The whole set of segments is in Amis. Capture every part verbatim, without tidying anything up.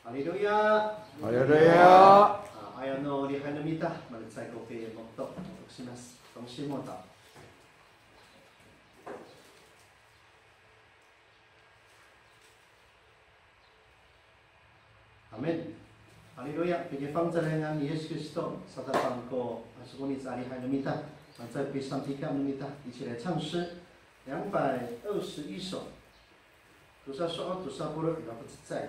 Haleluya. Haleluya. A, ayaw no lihay no mita, malecay ko pimokto, mokto simas. Tongsi mota. Amin. Haleluya. Pini fangcalay ngangan ni Yis Kristo, satapang ko, a, sokoni a lihay no mita, malecay ko pisamtika no mita, 一起来唱诗两百二十一首。 Tosa so'ot tosa polo' ira ko cecay.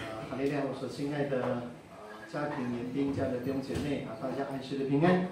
啊，哈利路亚！我所亲爱的，啊，家庭、年兵家的弟兄姐妹啊，大家安息的平安。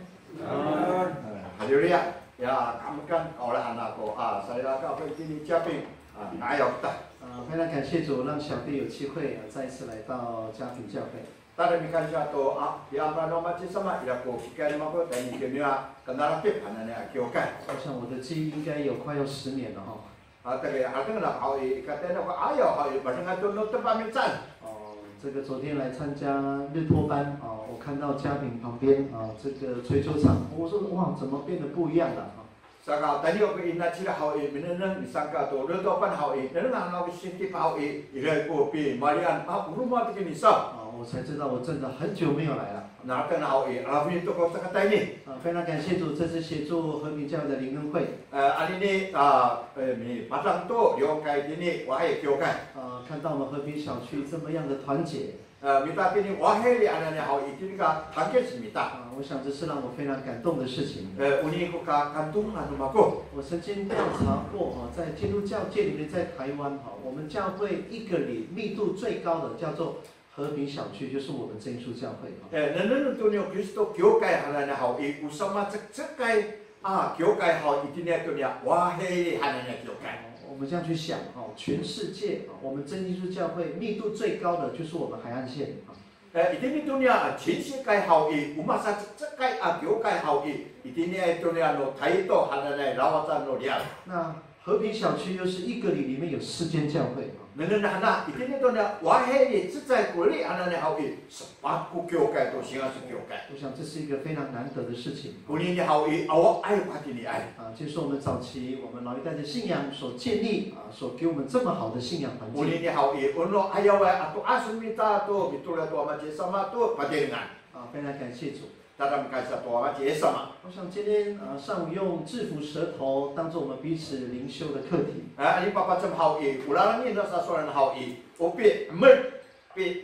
Haleluya. Ya, kahemekan, kaolahan ako, a, salikaka itini Japing, a, nga'ay kita. 啊，非常感谢主，让小弟有机会啊，再一次来到家庭教会。 Tada mikansiya to, a, piyanpa no Ama Yis sama, ira ko kikay no mako, tayni kemiya, kanalakip hananay a kiwkay. 我想我的记忆应该有快要十年了哈。 A, tayni, a, tayni haw i, katayni ko ayaw haw i, malengay to no tepa mihecaan. 哦，这个昨天来参加日托班，哦，我看到家庭旁边，哦，这个槌球场，我说，哇，怎么变得不一样了？哦。 Saka tayni ko inacila haw i, minengneng misangka to retopan haw i, nengneng han ako singkip haw i, ira ko pimalian, a, o roma to kini saw. 哦，我才知道我真的很久没有来了。 Nangra haw i, alafin to ko sakatayni. 啊，非常感谢主，这次协助和平教会的灵恩会。 E, anini, a, e, mipadang to, liyokay tini, Wahey kiwkay. 啊，看到我们和平小区这么样的团结。 E, mita tini Wahey i hananay haw i, itini ka tangkis mita. 啊，我想这是让我非常感动的事情。 E, onini ko kakantongan no mako. 我曾经调查过，哦，在基督教界里面，在台湾，哈，我们教会一个里密度最高的叫做和平小区，就是我们真耶稣教会，哈。 E, nengneng to niya Kristo kiwkay hananay haw i, o samacekcekay a kiwkay haw i, itiniay to niya Wahey i hananay a kiwkay. 我们这样去想，哈，全世界，哈，我们真耶稣教会密度最高的就是我们海岸线，哈。 E, itini to niya, a, cinsik kay haw i, o masacekcekay a kiwkay haw i, itiniay to niya no Tayto hananay lawacan no riyar. 那和平小区又是一个里，里面有四间教会啊。 Nengneng hana, itini to niya Wahey i cecay ko li hananay haw i, sepat ko kiwkay to singasing kiwkay. 我想这是一个非常难得的事情。 Onini haw i, awaay ko hatiniay. 啊，就是我们早期我们老一代的信仰所建立啊，所给我们这么好的信仰环境。 Onini haw i, o no ayaway a to'as mita to mitolon to Ama Yis sama to padirengan. 啊，非常感谢主。 Tada mikansiya to Ama Yis sama. 我想今天，呃，上午用制服蛇头当作我们彼此灵修的课题。 A, anini papacem haw i, o lalangin no sasowalen haw i, o pi'emet,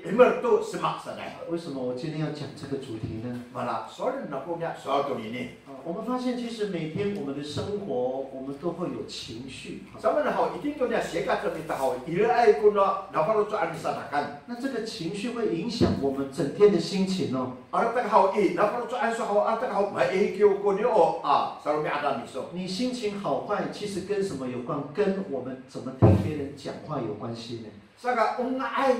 Imer to sema sanay. 为什么我今天要讲这个主题呢？ Mana sowal nako niya sowal tonini. 啊，我们发现其实每天我们的生活，我们都会有情绪。 Samaan haw, itini to niya sikaten ita haw, iraay ko na nafaloco'an misatakan. 那这个情绪会影响我们整天的心情哦。 Arataka haw i, nafaloco'an so haw, arataka haw, maikiw ko niyo, a, saromi'ad a miso. 你心情好坏，其实跟什么有关？跟我们怎么听别人讲话有关系呢。 Saka o nga'ay,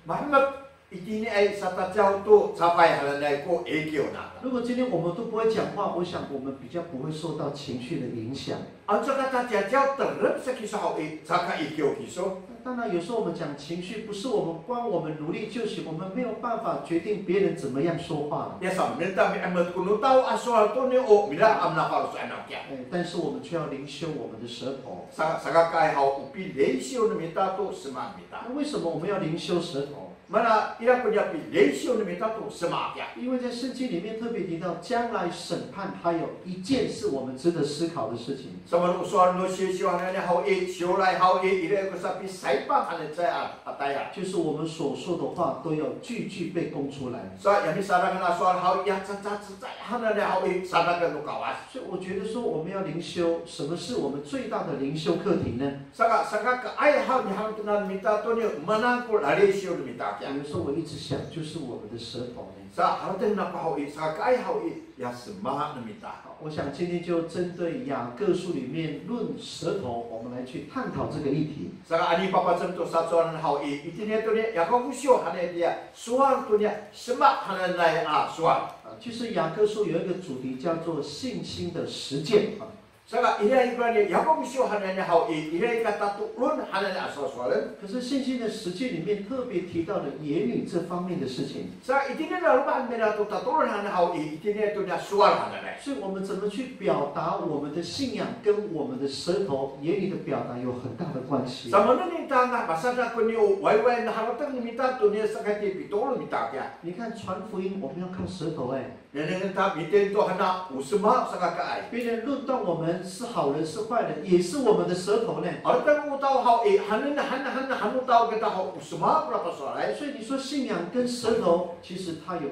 mahemek, itiniay satacaw to cafay hananay ko ikiw nata. 如果今天我们都不会讲话，我想我们比较不会受到情绪的影响。 Ano catacacaw terep sa kiso haw i, caka ikiw kiso. 当然，有时候我们讲情绪，不是我们光我们努力就行，我们没有办法决定别人怎么样说话了。 Ya sa, minta mi'emet ko no tao a sowal to niyo, mira a nafaloco'an haw kiya. 哎，但是我们却要灵修我们的舌头。 Sa, sakakaay haw o pilinsiw no mita to sema mita. 那为什么我们要灵修舌头？ Mana ira ko niya pilinsiw no mita to sema kiya. 因为在圣经里面特别提到，将来审判还有一件是我们值得思考的事情。 Samaan o sowal no Sisiw hananay haw i, siwlay haw i, ira ko sapisaipang hananay a, a tayal. 就是我们所说的话都要句句被供出来。 Sa, ya misadakan a sowal haw i, ya cacacecay hananay haw i, sadakan no Kawas. 所以我觉得说，我们要灵修，什么是我们最大的灵修课题呢？ Saka, sakakaay haw i, niharateng mita to niya, maan ko lalisiw no mita kiya. 有的时候我一直想，就是我们的舌头呢。 Sa, harateng nako haw i, sakakaay haw i, ya sema no mita. 我想今天就针对雅各书里面论舌头，我们来去探讨这个议题。 Saka, ano papacem to sasowalen haw i, itini to niya, Yakofsiw hananay tiya, sowal to niya, sema hananay a sowal. 啊，其实雅各书有一个主题叫做信心的实践啊。 Saka, ira i kora niya, Yakofsiw hananay haw i, ira i katatoron hananay a sowasowalen. 可是信心的实践里面特别提到了言语这方面的事情。 Sa, itini na loma' nira to tatoron hananay haw i, itini to niya sowal hananay. 所以我们怎么去表达我们的信仰，跟我们的舌头、言语的表达有很大的关系。 Samaan ita nga masadak ko niya o wayway na harateng no mita to niya saka ti pitoor no mita kiya. 你看传福音，我们要靠舌头哎。 Nengneng ta mitier to hana o sema sakakaay. 别人论断我们是好人是坏人，也是我们的舌头呢。 Arateng o tao haw i, hanen, hanen, hanen, hanen o tao kita haw o sema kora pasowalay. 所以你说信仰跟舌头，其实它有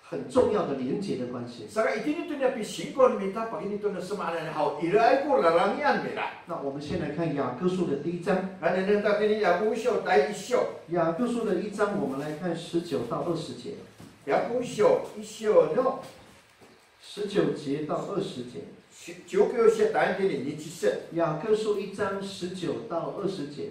很重要的连结的关系。 Saka itini to niya pisingko no mita, pakayni to niya sema hananay haw, iraay ko lalangian nira. 那我们先来看雅各书的第一章。 Nengneng ta tini Yakofsiw tay isiw. 雅各书的一章，我们来看十九到二十节。 Yakofsiw isiw no 十九节到二十节。 ciwkiw siya tayni tini niciw set. 雅各书一章十九到二十节。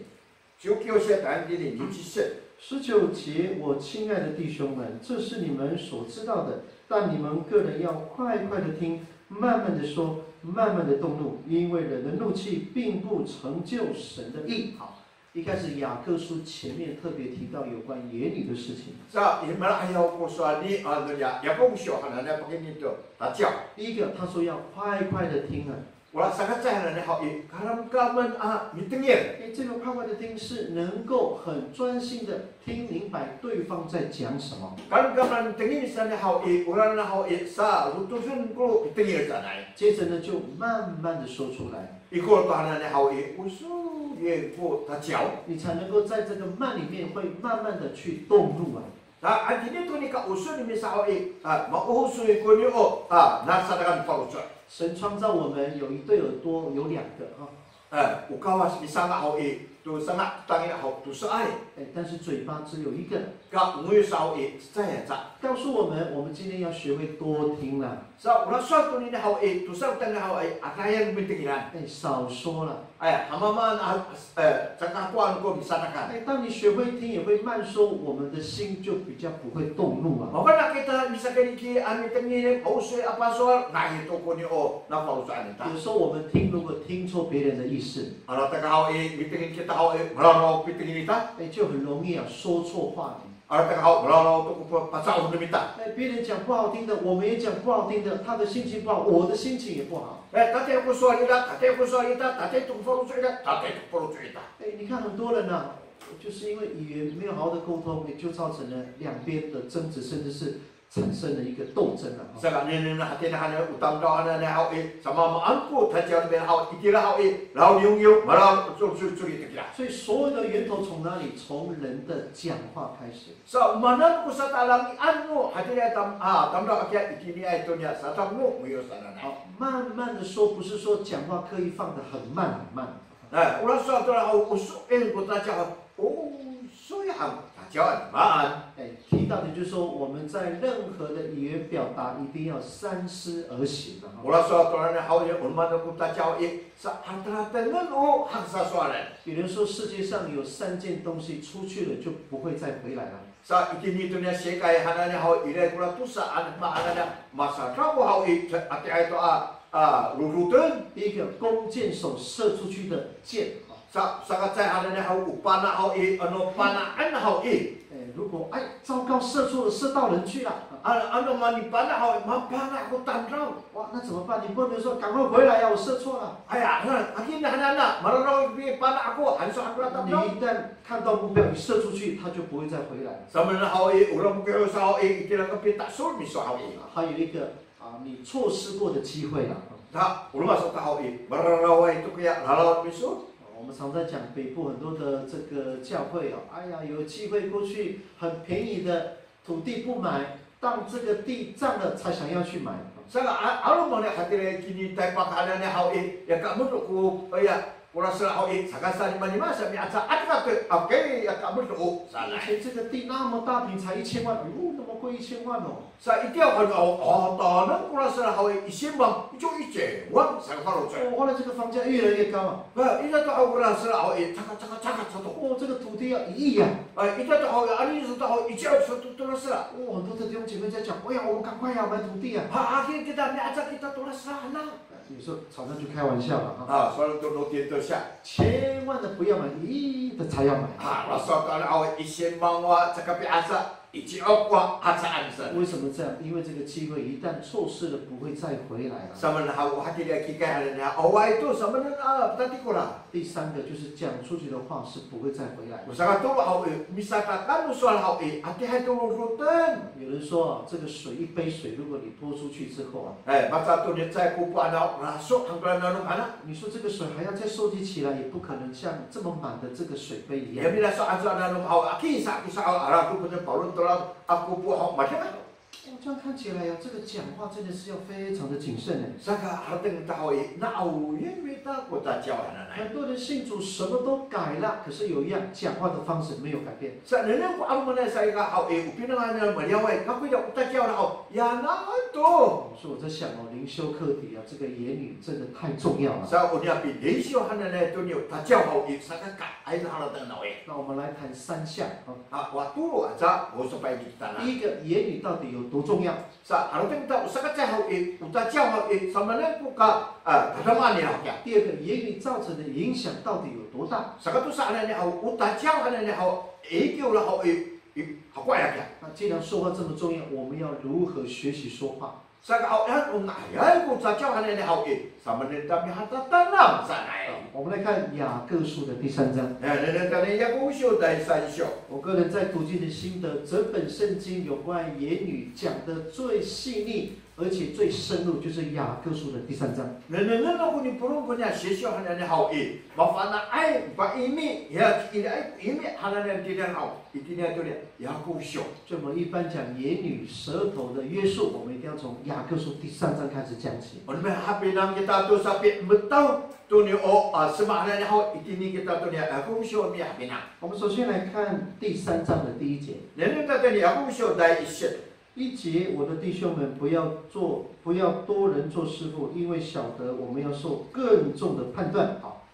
ciwkiw siya tayni tini niciw set. 十九节，我亲爱的弟兄们，这是你们所知道的，但你们个人要快快的听，慢慢的说，慢慢的动怒，因为人的怒气并不成就神的义。好，一开始雅各书前面特别提到有关言语的事情。 Sa, i mala'ayaw ko sowal ni, ano, ya, Yakofsiw hananay pakayni to tacaw. 第一个，他说要快快的听啊。 Ora sakacecay hananay haw i, kalamkamen a mitengil. 哎，这个快快的听是能够很专心的听明白对方在讲什么。 Kalamkamen a mitengil sanay haw i, ora na haw i, sa, rotosen ko mitengil sanay. 接着呢，就慢慢的说出来。 Ikor to hananay haw i, osoy ko tacaw. 你才能够在这个慢里面会慢慢的去动怒啊。 A, itini to nika osoy no mita haw i, a, maosoy ko niyo, a, nasadakan faloco'. 神创造我们有一对耳朵，有两个哈。 A, o Kawas misanga' haw i, to sanga' to tangila haw tosaay. 哎，但是嘴巴只有一个。 Ka ngoyos haw i, cecay aca. 告诉我们，我们今天要学会多听了。 Sa, ora sowal tonini haw i, tosa o tangila haw i, adayen mitengilan. 哎，少说了。 Ay, hamamaan a, e, caka kowan ko misadakan. 哎，当你学会听，也会慢说，我们的心就比较不会动怒啊。 Mafana' kita misakayni a mitengil, maosoy a pasowal, nga'ay to ko niyo nafaloco'an ita. 有时候我们听，如果听错别人的意思， Arataka haw i, mitengil kita haw i, malalaw pitengil ita. 哎，就很容易啊说错话呢。 Arataka haw, malalaw to ko paca'of no mita. 哎，别人讲不好听的，我们也讲不好听的，他的心情不好，我的心情也不好。 E, tatiih ko sowal ira, tatiih ko sowal ita, tatiih to ko faloco' ira, tatiih to ko faloco' ita. 哎，你看很多人啊，就是因为语言没有好好的沟通，也就造成了两边的争执，甚至是产生了一个斗争了哈。 Saka nengneng hatini hanan o tamdaw hananay haw i, samaamaan ko caciyaw nira haw i, itira haw i, law niyongiyo, mala, col, col, col, itira. 所以所有的源头从哪里？从人的讲话开始。 Sa, o maan ko satalangian no hatira tam, a, tamdaw hakiya itiniay to niya satapang no miyo sananay. 好，慢慢的说，不是说讲话刻意放得很慢很慢。 Na, ora sowal to haw, o so'elin ko caciyaw, o so'elin ko caciyaw, maan. 哎，提到的就是说，我们在任何的语言表达一定要三思而行的哈。 Ora sowal to haw i, o maan ko caciyaw i, sa, hatiratengen o haksasowalen. 比如说，世界上有三件东西出去了就不会再回来了。 Sa, itini to niya sekay hananay haw i, ira kora tosa a maan hananay, masadraw haw i, sa, atiyaay to a, a, loloten. 第一个，弓箭手射出去的箭啊， Sa, sakacecay hananay haw o pana' haw i, ano pana'en haw i. 哎，如果哎，糟糕，射错了，射到人去了， Ano, ano manipana' haw i, mapana' ko tamdaw. 哇，那怎么办？你不能说赶快回来呀，我射错了。 Aya, na, akin hananay, mararaw ko pana' ako, han so han kora tamdaw. 你一旦看到目标，你射出去，他就不会再回来了。 Samanen haw i, ora mokiho sa haw i, itira ko pita, sol miso haw i. 还有一个啊，你错失过的机会了。 Ta, o roma sato haw i, mararaway to koya, raraw miso. 我们常在讲北部很多的这个教会哦，哎呀，有机会过去很便宜的土地不买，当这个地涨了才想要去买。 Saka, a, 'aloman hatira itini Taypak hananay haw i, ya ka modo ko, ya, kora sera haw i, saka salimalima sa mi'aca, ato ka to, okay, ya ka modo o, 以 sanay. 前这个地那么大坪才一千万，哎呦，那么贵一千万哦。 Sa itiya ko ano, o, tanan kora sera haw i, isinmang, ico ici, wan, saka faloco'. 哦，后来这个房价越来越高啊。 Ba, ita to haw kora sera haw i, caka, caka, caka sato. 哦，这个土地要一亿啊。 Ba, ita to haw i, ano sato haw i, ici sato to kora sera. 哦，很多的弟兄姐妹在讲，哎呀，我们赶快呀，买土地啊。 Ha, aki kita mi'aca kita to kora sera, hananay. 有时候常常就开玩笑了哈。 A, sowal to no tito siya. 千万的不要买，一亿的才要买。 A, ora sowal to ano haw i, isinmang wa, caka pi'aca, ici ok wa, 'acaan sa. 为什么这样？因为这个机会一旦错失了，不会再回来了。 Samanen haw, o hatira kikay hananay, awaay to, samanen a, patatikolan. 第三个就是讲出去的话是不会再回来的。 O sakatolo haw i, misatakan no sowal haw i, atiyaay to loloten. 有人说啊，这个水，一杯水，如果你泼出去之后啊， E, maca to ni cecay ko poan haw, raso han kora nanom hananay. 你说这个水还要再收集起来，也不可能像这么满的这个水杯一样。 Ya, milaso ato a nanom haw, aki sa, aki sa, a, ara ko penen paron to la, ako po haw, madeng haw. 哦，这样看起来啊，这个讲话真的是要非常的谨慎哎。 Saka, harateng kita haw i, na'awiyan mita ko caciyaw hananay. 很多人信主什么都改了，可是有一样讲话的方式没有改变。 Sa, nengneng ko 'alomanay sa i ka haw i, o pinangan nira maliyaway, kako ira o caciyaw haw, ya naan to. 所以我在想哦，灵修课题啊，这个言语真的太重要了。 Sa, o niya pilinsiw hananay to niya o caciyaw haw i, saka ka, ay na harateng naw i. 那我们来谈三项啊。 A, o tolo aca, o sopay ni kita na. 第一个，言语到底有多重要？ Sa, harateng kita o sakacecay haw i, o caciyaw haw i, samaanay ko ka, a, tadamaan nira hakiya. 第二个，言语造成的影响到底有多大？ Sakatosa hananay haw, o caciyaw hananay haw, 影响 haw i, i, hakowa hakiya. 那既然说话这么重要，我们要如何学习说话？ Saka haw, yan, o nga'ayay ko caciyaw hananay haw i, samaanay ta mihatatanam sanay. 我们来看雅各书的第三章。 Na, nengneng ta ni Yakofsiw 第三章. 我个人在读经的心得，整本圣经有关言语讲得最细腻，而且最深入，就是雅各书的第三章。 Nengneng ako ni polong ko niya sisiw hananay haw i, mafana'ay, pa'imi, ya, iraay ko imi hananay tinian haw, itini to ni Yakofsiw. 就我们一般讲言语、舌头的约束，我们一定要从雅各书第三章开始讲起。 O no mihapinang kita to sapimetaw to ni o, a, sema hananay haw, itini kita to ni Yakofsiw mihapinang. 我们首先来看第三章的第一节。 Nengneng ta ni Yakofsiw 第一章. 一节，我的弟兄们，不要做，不要多人做师傅，因为晓得我们要受更重的判断。好，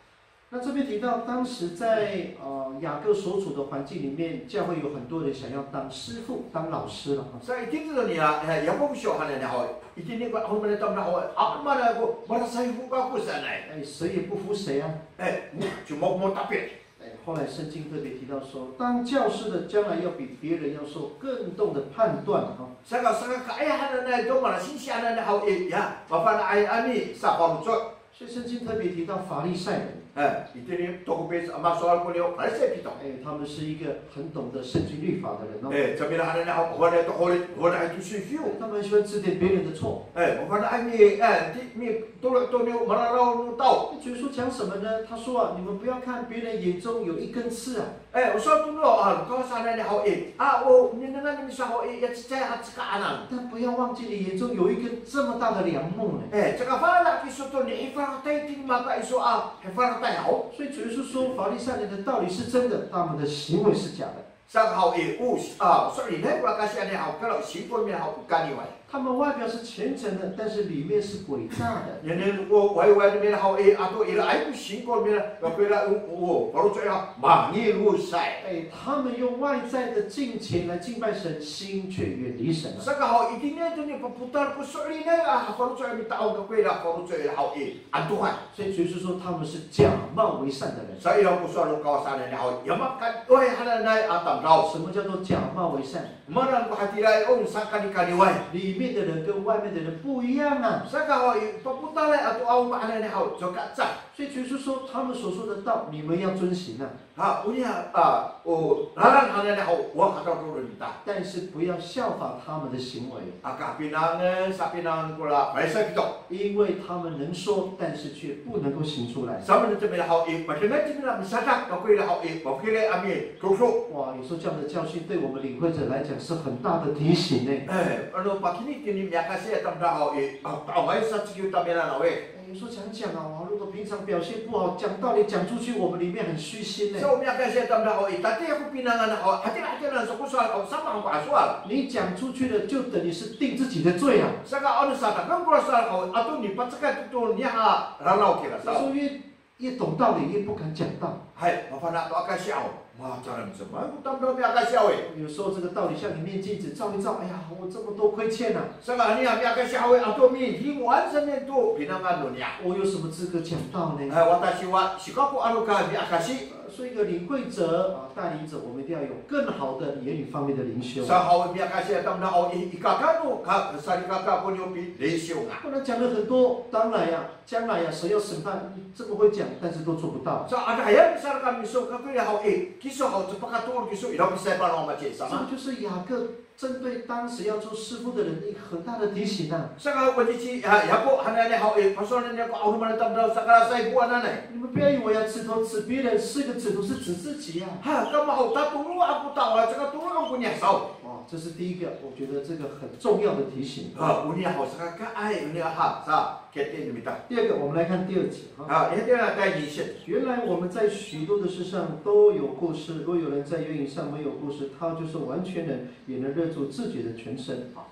那这边提到，当时在呃雅各所处的环境里面，教会有很多人想要当师傅、当老师了哈。 Sa itini to ni, a, e, Yakofsiw hananay haw, itini ko, a, manay tamdaw haw, a, manay ko, marasay ko kako sanay. 哎，谁也不服谁啊。 E, mo, cuma mo tapi. 哎，后来圣经特别提到说，当教师的将来要比别人要受更重的判断哈。 Saka, saka ka'ay hananay to, mala singsi hananay haw i, ya, mafana'ay a misafaloco'. 所以圣经特别提到法利赛人。哎，itini toko pito a masowal ko niya Farisay pito. 哎，他们是一个很懂得圣经律法的人哦。 Eh, cangra hananay haw, o fana' to holi, o fana' to sifiyo. 他们很喜欢指点别人的错。 Eh, o fana' mi, eh, ti, mi, tolo to niya mararaw no tao. 主耶稣讲什么呢？他说啊，你们不要看别人眼中有一根刺啊。 Eh, o sowal to no, a, Kawas hananay haw i, a, o, ninengneng no miso haw i, ya cecay a cekaanan. 但不要忘记，你眼中有一根这么大的梁木呢。 Eh, caka fana' kiso to nihifaratay itini mata iso a, hifaratay haw. 所以主耶稣说，法利赛人的道理是真的，他们的行为是假的。 Saka haw i, o, a, so'elinay ko akasi hananay haw, kala o singko nira haw o kaniway. 他们外表是虔诚的，但是里面是诡诈的。 Nengneng ko wayway nira haw i, ato iraay ko singko nira, kira o, o, faloco' nira, mangilosay. 哎，他们用外在的敬虔来敬拜神，心却远离神了。 Saka haw, itini to nipapotal ko so'elinay a, faloco' nira mita'ong kira faloco' nira haw i, antongan. 所以主耶稣说他们是假冒为善的人。 Sa ira ko sowal no Kawas hananay haw, ya makaniway hananay a tamdaw. 什么叫做假冒为善？ Maan ko hatiraay o sakanikaniway. 里面的人跟外面的人不一样啊。 Saka haw i, papotalay ato a, o maan hananay haw, cowa kaca. 所以主耶稣说，他们所说的道，你们要遵行啊。 Ha, o niya, a, o, lalan hananay haw, o hatodong nira. 但是不要效法他们的行为， Aka pinangen, sapinangen kora Farisay pito. 因为他们能说，但是却不能够行出来。 Samanay cingra haw i, padenay cingra misadak, kako ira haw i, mafokilay a midodo. 哇，有时候这样的教训对我们领会者来讲是很大的提醒呢。 Eh, ano pakayni tini miyakasi a tamdaw haw i, a, ta'ongay sa cikiw tamira haw i. 哎，有时候常讲啊，哇，如果平常表现不好，讲道理讲出去，我们里面很虚心呢。 Sa o miyakasi a tamdaw haw i, tatiih ko pinangan haw, hatira hatira sa ko sowal haw, samaan ko a sowal. 你讲出去了，就等于是定自己的罪啊。 Saka ano sadaken kora sowal haw, ato nipacekay to niyah a raraw kira 所以说 saw. 越越懂道理，越不敢讲道。 Hay, mafana' to akasi haw, macalan cemay ko tamdaw miyakasi haw i. 有时候这个道理像一面镜子，照一照，哎呀，我这么多亏欠啊。 Saka niya miyakasi haw i, ato mihilingoan sa nira to pinangan no niyah. 我有什么资格讲道呢？ Eh, watashi wa sikowa ko aro ka miyakasi. 呃所以一个领会者啊，带领者，我们一定要有更好的言语方面的灵修。 Sa haw i miyakasi a tamdaw haw i, ikaka no ka, salikaka ko niya pilisyo nga. 不然讲了很多，当然呀，将来呀，神要审判，这么会讲，但是都做不到。 Sa adayay misalikaka miso, kako ira haw i, kiso haw, cepaka to kiso, ira misay pano maci 这 sama. 就是雅各针对当时要做师傅的人一个很大的提醒啊。 Saka wani ci, ya, Yako hananay haw i, pasowal nira ko 'aloman a tamdaw, saka lasay ko hananay. 你们不要以为啊，指头指别人，是个指头是指自己啊。 Ha, kama haw, tatolo ako tao, saka tolo ako niya saw. 哦，这是第一个，我觉得这个很重要的提醒。 Ha, o niya haw, saka kaay, o niya ha, sa, kete ni mita. 第二个，我们来看第二节哈。 Ha, ira tira tayni set. 原来我们在许多的事上都有过失，若有人在言语上没有过失，他就是完全人，也能勒住自己的全身。啊，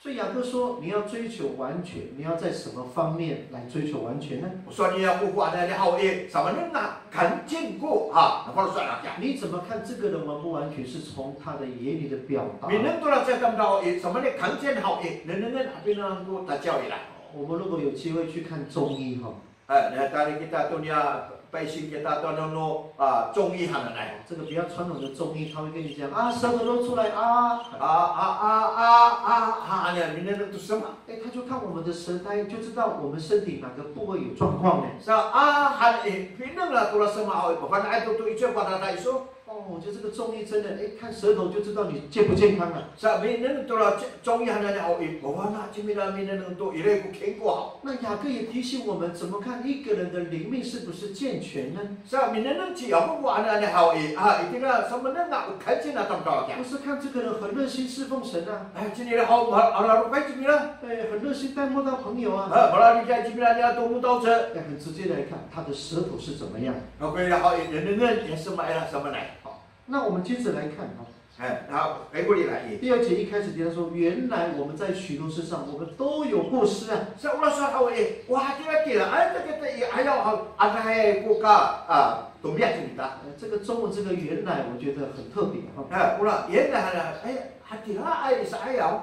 所以雅各说，你要追求完全，你要在什么方面来追求完全呢？ O sowal ni Yako hananay haw i, samanengneng a kancin ko, ha, nafaloco' nira kiya. 你怎么看这个人完不完全？是从他的言语的表达。 Minengneng to ira a tamdaw i, samanengneng kancin haw i, nengnengen a pinangan ko taciyaw nira. 我们如果有机会去看中医哈， Eh, na tayra kita to niya, paisin kita to no, no, a, 中医 hananay. 这个比较传统的中医，他会跟你讲啊，舌头露出来啊， A, a, a, a, a, a, ano, minengneng to sema. 哎，他就看我们的舌苔，就知道我们身体哪个部位有状况呢。 Sa, a, han, eh, pinengneng to ira sema haw i, pafana'ay to to icowaay ko adada iso. 哦，我觉得这个中医真的，哎，看舌头就知道你健不健康了。 Sa minengneng to ira ci-, 中医 hananay haw i, mafana' cingra minengneng to ira ko kenko haw. 那雅各也提醒我们，怎么看一个人的灵命是不是健全呢？ Sa minengneng ci Yako hananay haw i, a, itira samanengneng a o kancin a tamdaw kiya. 不是看这个人很热心侍奉神啊， Eh, cinira haw, ma-, a, lalokay cinira. 哎，很热心带慕道朋友啊。 Eh, malaliday cinira niya to motaloc. 哎，很直接来看，他的舌头是怎么样。 Kako ira haw i, nengnengen ya sema ira samanay. 那我们接着来看啊， Eh, na, kay ko ira i. 第二节一开始提到说，原来我们在许多事上，我们都有过失啊。 Sa ora sa haw i, wa, hatira tira, ay, takita i, ayaw haw, anay ko ka, a, tomiya cinita. 呃，这个中文这个原来，我觉得很特别哈。 Eh, ora, yan na, ay, hatira, ay, sa ayaw.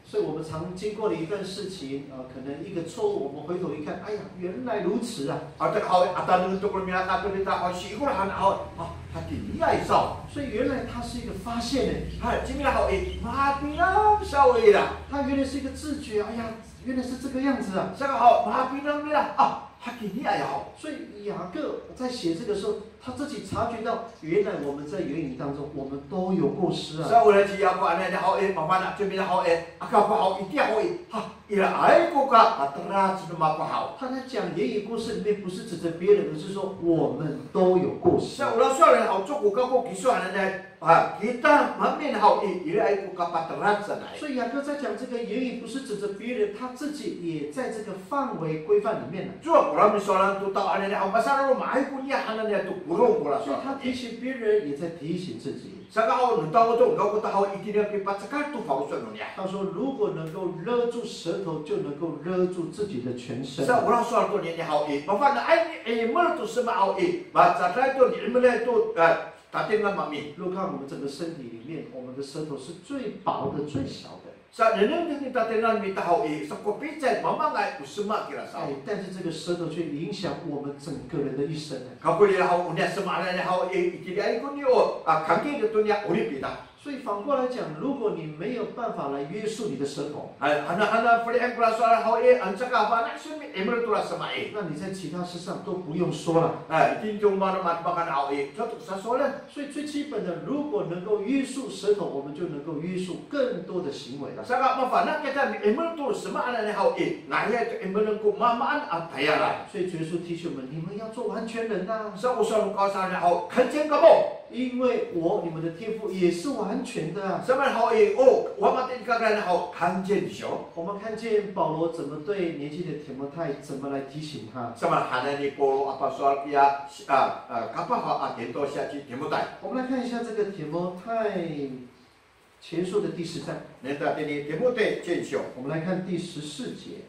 所以我们常经过了一段事情，呃，可能一个错误，我们回头一看，哎呀，原来如此啊！ Ato haw, ataneng to ko nira, ato nita haw, sikoran haw, a, hatiniay saw. 所以原来它是一个发现呢， Ha, cinira haw i, mapinang saw ira. 它原来是一个自觉，哎呀，原来是这个样子啊！ Saka haw, mapinang nira, a, Hakiniay haw. 所以雅各在写这个时候，他自己察觉到，原来我们在言语当中，我们都有过失啊。 Sa ora ci Yakob hananay haw i, mafana' to ira haw i, aka ko haw itiya haw i, ha, iraay ko kapaterac no mako haw. 他在讲言语过失里面，不是指责别人，而是说我们都有过失。 Sa ora sowal haw to ko kako kiso hananay, a, kita maemin haw i, iraay ko kapaterac sanay. 所以雅各在讲这个言语，不是指责别人，他自己也在这个范围规范里面了。 Cowa kora misowalan to tao hananay haw, masalaloma'ay ko niyah hananay to polong kora 所以他 sowal. 提醒别人，也在提醒自己。 Saka haw, no tao to, no ko ta haw, itini a pipacekal to faloco' no niyah. 他说，如果能够勒住舌头，就能够勒住自己的全身。 Sa ora sowal to nini haw i, mafana'ay mi'imel to sema haw i, mahecaday to ni'imelay to, a, tatirengan maemin. 如果看我们整个身体里面，我们的舌头是最薄的、最小的。 Sa nengneng itini tatirengan mita haw i, sakopicay mamangay ko sema kira saw. 哎，但是这个舌头却影响我们整个人的一生呢。 Kako nira haw, o niya sema hananay haw i, itiniay ko niya, a, kangkil to niya 'orip ita. 所以反过来讲，如果你没有办法来约束你的舌头， Ay, hana, hana, felihen kora sowal haw i, ano caka fana' so mi'imel tora sema i. 那你在其他事上都不用说了。 Ay, itini to maro mamaan haw i, cowa to sasowalen. 所以最基本的，如果能够约束舌头，我们就能够约束更多的行为了。 Saka mafana' kita mi'imel to sema hananay haw i, nga'ayay to 'imelen ko mamaan a tayal. 所以主耶稣提醒我们，你们要做完全人呐、 Sa o sowal no Kawas hananay haw, 看见 kamo. 因为我你们的天父也是完全的啊。 Samaan haw i, o, o mama tini kakarayan haw, 看见 de syo. 我们看见保罗怎么对年轻的提摩太怎么来提醒他。 Samaan hananay ni Pawlo a pasowal kiya, a, a, kapah a tintosiya ci Timotay. 我们来看一下这个提摩太前书的第四章， Nengneng itini Timotay 前书. 我们来看第十四节。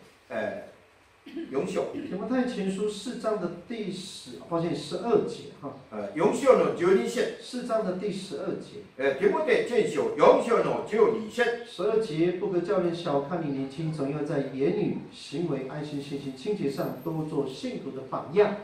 E, 四章. 提摩太前书四章的第十，抱歉，十二节哈。 E, 四章の十二節. 四章的第十二节。 E, Timotay 前書、四章の十二節. 十二节，不可叫人小看你年轻，总要在言语、行为、爱心、信心、清洁上都做信徒的榜样。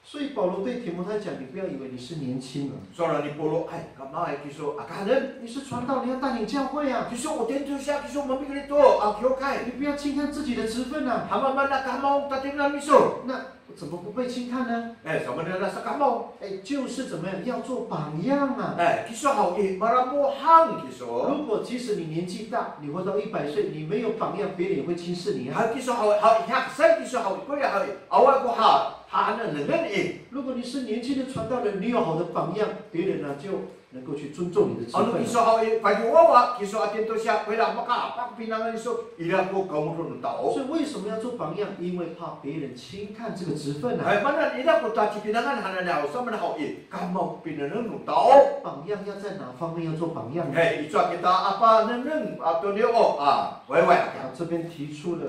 所以保罗对提摩太讲，你不要以为你是年轻人。 Sowal ni Pawlo, ay, kamaay kiso, aka hanen. 你是传道，你要带领教会啊。 Kiso o tintosiya, kiso mamikrid to a kiwkay. 你不要轻看自己的职分啊。 Hamamaan a kamaw tatirengan miso. 那怎么不被轻看呢？ E, samaan a sakamaw. 哎，就是怎么样，要做榜样啊。 E, kiso haw i, maramohan kiso. 如果即使你年纪大，你活到一百岁，你没有榜样，别人也会轻视你啊。 Haw kiso haw, haw i, haksay kiso haw i, koya haw i, awa ko ha, ha nengnengen i. 如果你是年轻的传道人，你有好的榜样，别人呢就能够去尊重你的职 Ano 分 kiso 了。 haw i, padiwawa, kiso a tintosiya, koya makapak pinangan iso, ira ko kaoron no tao. 所以为什么要做榜样？因为怕别人轻看这个职分啊。 Hay, mana ira ko tacipinangan hananay haw, samaan haw i, kamaw pinengneng no tao. 榜样要在哪方面要做榜样呢？ Hay, icowa kita a panengneng ato niyo, a, waywaay. 啊，这边提出了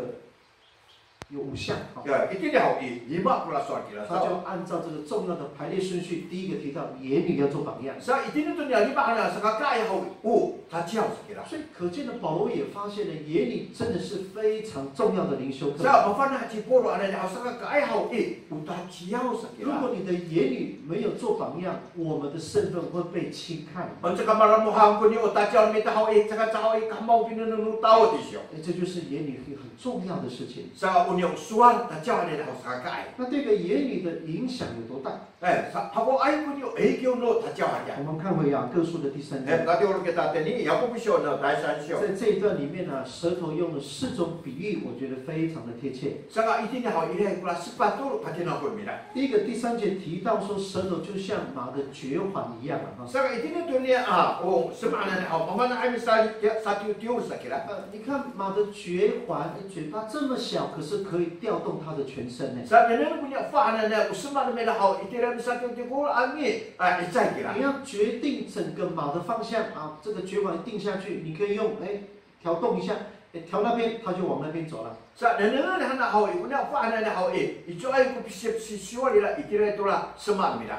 有五项啊， Ya, itini haw i, lima ko sowal kira 他就 saw. 按照这个重要的排列顺序，第一个提到言语要做榜样。 Sa itini to niya lima hananay, sakakaay haw i, o taciyaw sa kira. 所以可见的，保罗也发现了言语真的是非常重要的灵修课。 Sa mafana' ci Pawlo hananay haw, sakakaay haw i, o taciyaw sa 如果 kira. 你的言语没有做榜样，我们的身份会被轻看。 Ano caka maramohan ko niya o taciyaw mita haw i, caka caay haw i, kamaw pinengneng no tao, 弟兄. 哎，这就是言语一个很重要的事情。 Sa o niya o sowal taciyaw hananay haw sakakaay. 那这个言语的影响有多大？ E, sa, hakoay ko niya o 影响 no taciyaw hananay. 我们看回雅各书的第三 E, 章， tatirengan kita tini, Yakop syo no 第三章. 在这一段里面呢，舌头用了四种比喻，我觉得非常的贴切。 Saka itini haw i, ira ko sepat to patinako mira. 第一个，第三节提到说，舌头就像马的嚼环一样啊。 Saka itini to niya, a, o, sema hananay haw, mafana'ay misali, ya, satiyotiyo sa kira. 呃，你看马的嚼环，嘴巴这么小，可是可以调动它的全身呢。 Sa nengneng ko niya efa hananay, o sema no mira haw, itira misatiyotiyo ko angi, a, icay kira. 你要决定整个马的方向啊，这个嚼环定下去，你可以用，哎，调动一下，哎，调那边，它就往那边走了。 Sa nengneng hananay haw i, o niya efa hananay haw i, icowaay ko pisi, pisisiwal ira, itira to ra sema no mira.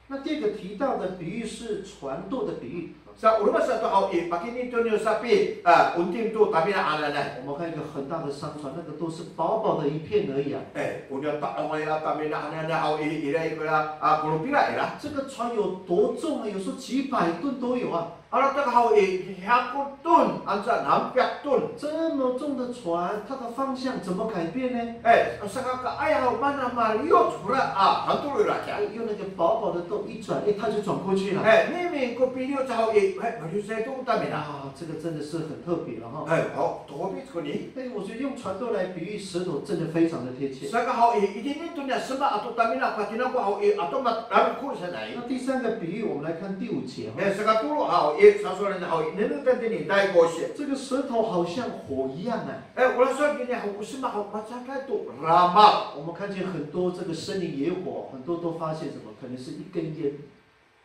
那第二个提到的比喻是船舵的比喻。 Sa o roma sato haw i, pakayni to niya sapi, a, onting to tamina hananay. 我们看一个很大的商船，那个都是薄薄的一片而已啊。 E, o niya ta'ongay a tamina hananay haw i, ira ko ra, a, kolopira ira. 这个船有多重啊？有时候几百吨都有啊。Alatek haw i, hiyakoton, anca nanpiyakton. 这么重的船，它的方向怎么改变呢？ E, saka ka'ay haw mana maliyoc kora a, han to ira kiya. 哎，用那个薄薄的豆一转，哎，它就转过去了。 E, mimi ko piliyoc haw i, e, maliyocay to tamina. 啊，这个真的是很特别了哈。 E, o, tokopit koni. 哎，我觉得用船豆来比喻石头真的非常的贴切。 Saka haw i, itini to niya sema ato tamina patinako haw i, ato ma-, laloko sanay. 那第三个比喻，我们来看第五节哈。 E, saka tolo haw i, sasowalen haw i, nengneng tini dai ko si. 这个石头好像火一样啊。 E, ora sowal itini haw, o sema haw, macaday to lamal. 我们看见很多这个森林野火，很多都发现什么？可能是一根烟。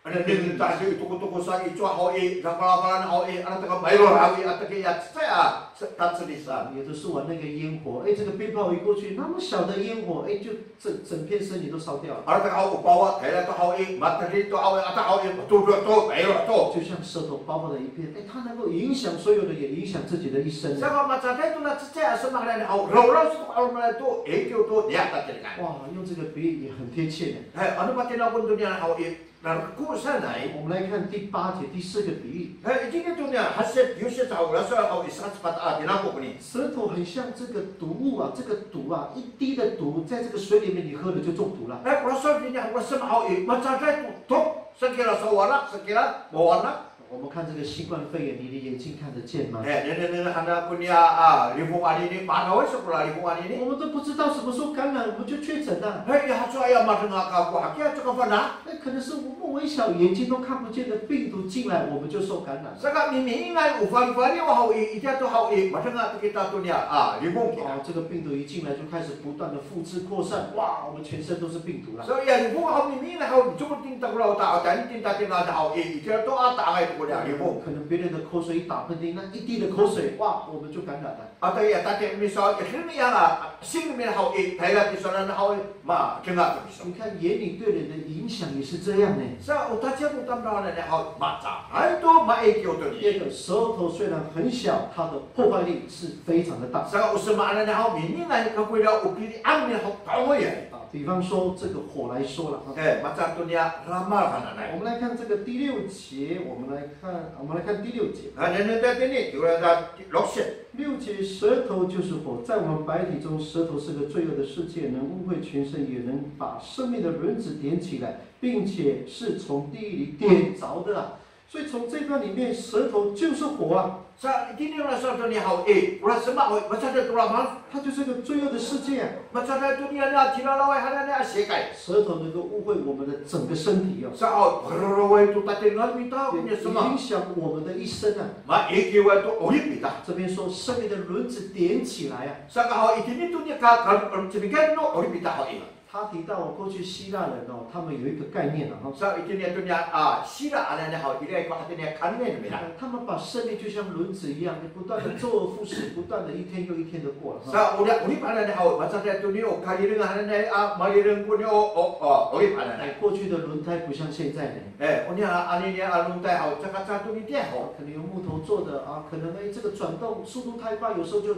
Ano nengneng ta haw i, tokotoko sa i, cowa haw i, lafalafal haw i, ano taka mailo haw i, ato kiya cecay a, se-, tacelisan. 有的时候啊，那个烟火，哎，这个鞭炮一过去，那么小的烟火，哎，就整，整片森林都烧掉了。 Ano taka haw o pawa, tayra to haw i, mateli to haw i, ato haw i, matodo to, mailo to. 就像石头薄薄的一片，哎，它能够影响所有的，也影响自己的一生。 Saka macaday to na cecay a sema hananay haw, rawraw to, 'alomanay to, 影响 to, niyah tatirengan. 哇，用这个比喻也很贴切呢。 E, ano patinako to niya haw i, laloko sanay. 我们来看第八节第四个比喻。 E, itini to niya, hasit, yosit haw, ora sowal haw i, saka sepat a, tinako koni. 石头很像这个毒物啊，这个毒啊，一滴的毒，在这个水里面你喝了就中毒了。 E, ora sowal itini haw, ora sema haw i, macaday to tok, sakira sawarak, sakira mawarak. 我们看这个新冠肺炎，你的眼睛看得见吗？ E, nengneng, nengneng han ako niya, a, lifong anini, ma'araway sa kora lifong anini. 我们都不知道什么时候感染，我们就确诊了。 E, ya hacowa ya madenga kako hakiya, caka fana'. 那可能是我们微小眼睛都看不见的病毒进来，我们就受感染了。 Saka mimiingay o falifaliyaw haw i, itiya to haw i, madenga to kita to niya, a, lifong kita. 哦，这个病毒一进来就开始不断的复制扩散，哇，我们全身都是病毒了。 So, ya lifong haw mimiingay haw, cokor tina to kora o ta, a, tayni tina to kora haw i, itiya to a, ta'angay to kora lifong. 可能别人的口水一打喷嚏，那一滴的口水，哇，我们就感染了。 Ato ya tatirengan miso, ya, hirami ya, a, singmi haw i, tayra tisowanan haw i, madenga to miso. 你看，言语对人的影响也是这样呢。 Sa o taciyan no tamdaw hananay haw, macaray to, maikiw to ni. 这个舌头虽然很小，它的破坏力是非常的大。 Saka o sema hananay haw, mimiingay, kako ira o pili'ang nira haw, ta'ongoyay. 啊，比方说这个火来说了哈。 E, maca to niya lamal hananay. 我们来看这个第六节，我们来看，我们来看第六节。 A, nengneng ta itini, ora ta losit. 六节，舌头就是火，在我们百体中，舌头是个罪恶的世界，能污秽全身，也能把生命的轮子点起来，并且是从地里点着的啊。所以从这段里面，舌头就是火啊。 Sa, itini ora sowal to niya haw i, ora sema haw i, macaday to lamal. 它就是个罪恶的世界啊。 Macaday to niya, niya cilalaway hananay a sekay. 舌头能够污秽我们的整个身体哦。 Sa, o, pararaway to tatirengan mita, 也 niya sema. 影响我们的一生啊。 Maikiway to 'orip ita. 这边说生命的轮子点起来啊。 Saka haw i, itini to niya ka, ka, cemikan no 'orip ita haw i. 他提到过去希腊人哦，他们有一个概念了哈。 Sa, itini to niya, a, Sila hananay haw, ira ko hatiniay a kaenen nira. 呃，他们把生命就像轮子一样，不断的周而复始，不断的一天又一天的过了哈。 Sa, o niya 'orip hananay haw, macaday to niya o kalireng hananay, a, malireng ko niya o, o, o, 'orip hananay. 哎，过去的轮胎不像现在的。 E, o niya anini a lontay haw, caka caay to nitiya ho. 可能用木头做的啊，可能哎，这个转动速度太快，有时候就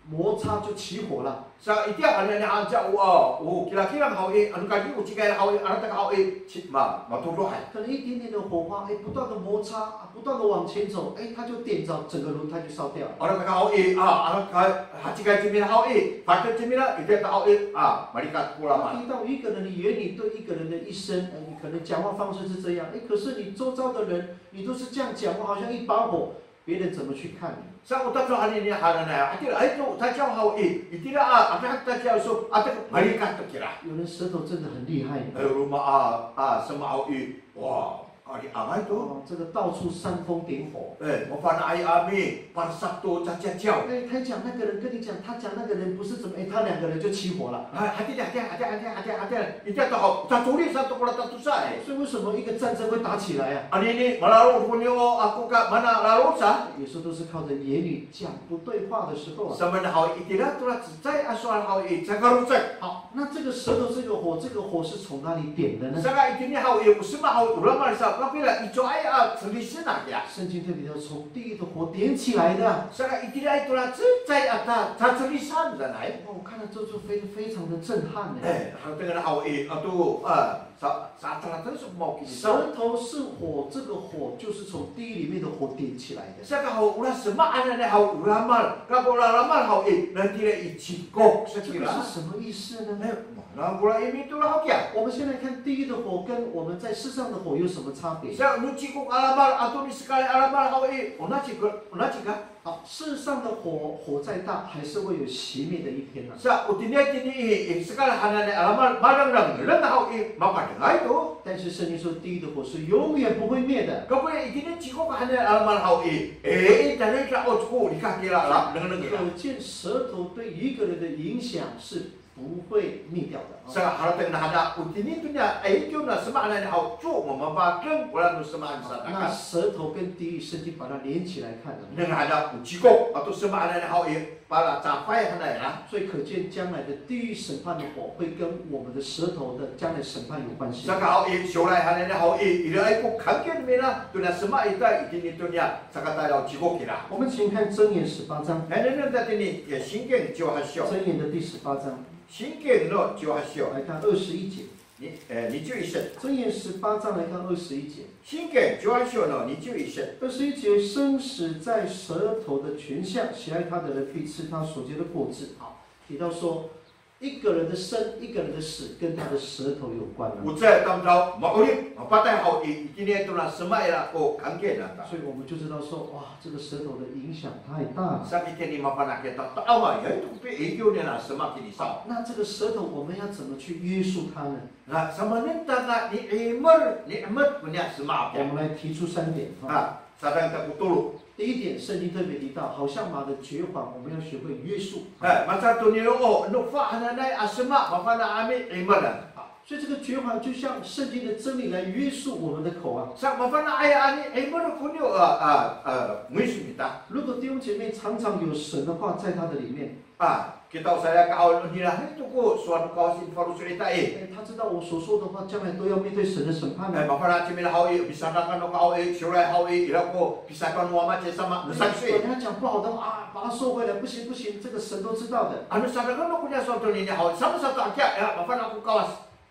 摩擦就起火了。 Sa itiya anini a, ca o, a, o kilakilang haw i, ano kadi o cikay haw i, ano taka haw i, ci, ma, matodohay. 可能一点点的火花，哎，不断的摩擦，啊，不断的往前走，哎，它就点着，整个轮胎就烧掉了。 Ano taka haw i, a, ano ka, hacikay cimina haw i, patet cimina, itiya to haw i, a, malikat ko lamal. 他提到一个人的言语对一个人的一生，哎，你可能讲话方式是这样，哎，可是你周遭的人，你都是这样讲话，好像一把火，别人怎么去看你？ Sa o tacowa anini hananay, hatira, ay, to, tacowa haw i, itira a, ato tacowa so, ato malikat to kira. 有人舌头真的很厉害呢。 Ay, roma a, a, sema haw i, wa, kali'angay to. 哦，这个到处煽风点火。 E, mafana'ay a mipalsak to caciyaciyaw. 哎，他讲那个人跟你讲，他讲那个人不是怎么，哎，他两个人就起火了。 Ha, hatira, hatira, hatira, hatira, hatira, hatira. Itiya to haw, tacoli sa to kora tatosa e. 所以为什么一个战争会打起来啊？ Anini, malalood ko niya, ako ka, mana lalood sa. 有时候都是靠着言语讲不对话的时候啊。 Samaan haw i, itira to ra cecay a sowal haw i, caay kalocek. 好，那这个舌头这个火，这个火是从哪里点的呢？ Saka itini haw i, o sema haw i, o lamal sa, kapila icowaay a celisen a kiya. 圣经特别说，从地狱的火点起来的。 Saka itira to ra cecay a ta, tacelisan sanay. 哦，我看了之后就非，非常的震撼呢。 E, hatira haw i, ato, a, Sa, sa, sa, sa, sa, 舌头是火，这个火就是从地狱里面的火点起来的。 Saka haw, ora sema hananay haw, o lamal, kako ora lamal haw i, nanitira i cikok 这个 sakira. 是什么意思呢？ Eh, mana kora imi to haw kiya. 我们先来看地狱的火跟我们在世上的火有什么差别？ Sa, no cikok a lamal ato nisekal a lamal haw i, onaci ko, onaci ka? 好，世上的火，火再大，还是会有熄灭的一天啊。 Sa, o tini, tini i, i sekal hananay a lamal, malanglanglang haw i, mapadengay to. 但是圣经说，地狱的火是永远不会灭的。 Kako itini cikok hananay a lamal haw i, e, i, tayra o ciko, likakira, la, lengleng ira. 可见舌头对一个人的影响是不会灭掉的啊。 Sa, harateng nahana, o tini to niya, e, ito na sema hananay haw, co, mamapadeng, ora no sema han 那 satakan. 舌头跟地狱，圣经把它连起来看啊。 Nengneng hana o cikok ato sema hananay haw i, palacafay hanay a. 所以可见将来的地狱审判的火会跟我们的舌头的将来审判有关系。 Saka haw i, syolay hananay haw i, iraay ko kangkien nira, to na sema ita, itini to niya, sakatayra o cikok ira. 我们请看箴言十八章。 Nengneng ta tini, ya, Singken ciwhasyo. 箴言的第十八章。 Singken no ciwhasyo. 来看二十一节。 Ni, eh, nicu iset. 箴言十八章来看二十一节。 Singken ciwhasyo no nicu iset. 二十一节，生死在舌头的泉下，喜爱它的人必吃它所结的果子。好，提到说，一个人的生，一个人的死，跟他的舌头有关啊。 O cecay tamdaw, ma'orip, mapatay haw i, itini to na sema ira ko kangkien nira. 所以我们就知道说，哇，这个舌头的影响太大了。 Saka itini mafana' kita to, awa, ya ito, pi, iyo ni na sema kini saw. 那这个舌头，我们要怎么去约束它呢？ Na, samanen ta ka ni'imer, ni'imet ko niya sema 我 kiya. 们来提出三点哈。 Ha, sadang ta ko tolo. 第一点，圣经特别提到，好像马的嚼环，我们要学会约束。 Ha, masato nira o, no fa hananay a sema, mafana' a mi'imer. 好，所以这个嚼环就像圣经的真理来约束我们的口啊。 Sa, mafana'ay a ni'imer ko niya, a, a, a, ngoyos mita. 如果弟兄姐妹常常有神的话在他的里面， A, kita o salikaka haw i, nira han to ko sowal no Kawas i faloco' ita i. 哎，他知道我所说的话，将来都要面对神的审判 Ay, 的。 mafana' cingra haw i, pisadakan no Kawas i, syolay haw i, ira ko pisadakan no Wama ci Yis sama, no saksi. 哎，管他讲不好的话啊，把他收回来，不行不行，这个神都知道的。 Ano sadakan no ko niya sowal tonini haw i, samasato hakiya, ira, mafana' ko Kawas.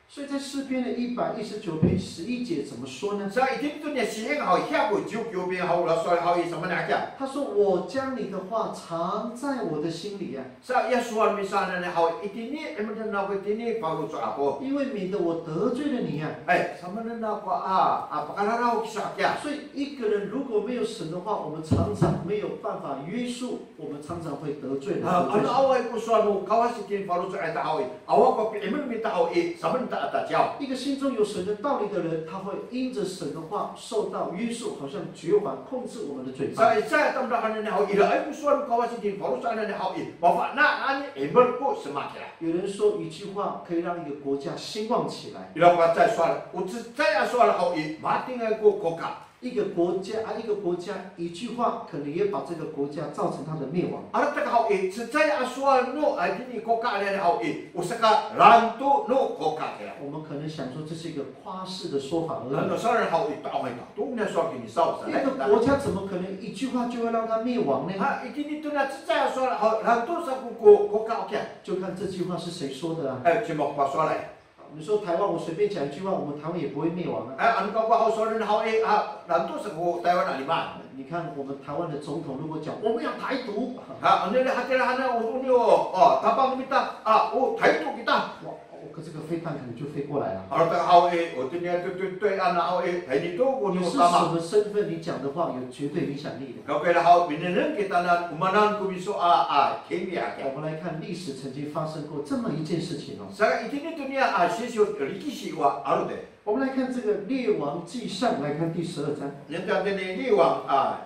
所以在诗篇的一百一十九篇十一节怎么说呢？ Sa itini to niya Sihen haw i, hiya ko ciwkiwpin haw, ira sowal haw i, samaan hakiya. 他说：“我将你的话藏在我的心里啊。” Sa, ya sowal miso hananay haw i, itini, imanen ako itini, faloco' ako. 因为免得我得罪了你啊。 Ay, samaan ako a, a, pakararaw kiso hakiya. 所以一个人如果没有神的话，我们常常没有办法约束 我们常常会得罪人， A, 得罪 ano 神。 Awaay ko sowal no Kawas itini faloco' ita haw i, awa ko pi'imer mita haw i, samaan ta a caciyaw. 一个心中有神的道理的人，他会因着神的话受到约束，好像绝环控制我们的嘴巴。 Sa, sa tamdaw hananay haw i, iraay ko sowal no Kawas itini faloco' hananay haw i, mafana' a ni'imer ko sema kira. 有人说，一句话可以让一个国家兴旺起来。 Ira ko cecay sowal, o cecay a sowal haw i, matingay ko koka. 一个国家啊，一个国家一句话，可能也把这个国家造成它的灭亡。 Ano taka haw i, cecay a sowal no, a, itini koka hananay haw i, o sakalanto no koka kira. 我们可能想说这是一个夸饰的说法而已。 Ano sowal haw i, ta'angay to, to niya sowal kini saw sa. 一个国家怎么可能一句话就会让它灭亡呢？ Ha, itini to na cecay a sowal haw, lanto sa ko, ko koka hakiya. 就看这句话是谁说的啊。 Ay, cima ko pasowalay. 你说台湾，我随便讲一句话，我们台湾也不会灭亡啊。 A, ano kako haw sowalen haw i, a, lanto sa ko Taywan a lima. 你看我们台湾的总统如果讲我们要台独， Ha, ano ira hatira hananay o, o, o, Tapang mita, a, o, 台独 kita. 哇，哦，可这个飞弹可能就飞过来了。 Ano taka haw i, o, toniya to, to, to, ano haw i, tayni to ko 你是什么身份，你讲的话有绝对影响力的。 Kako ira haw, minengneng kita na, o maan ko miso a, a, kemi hakiya. 我们来看历史曾经发生过这么一件事情哦。 Saka itini to niya, a, sisiw, likisi wa, aro de. 我们来看这个列王纪上，来看第十二章。 Niyam tini 列王, a,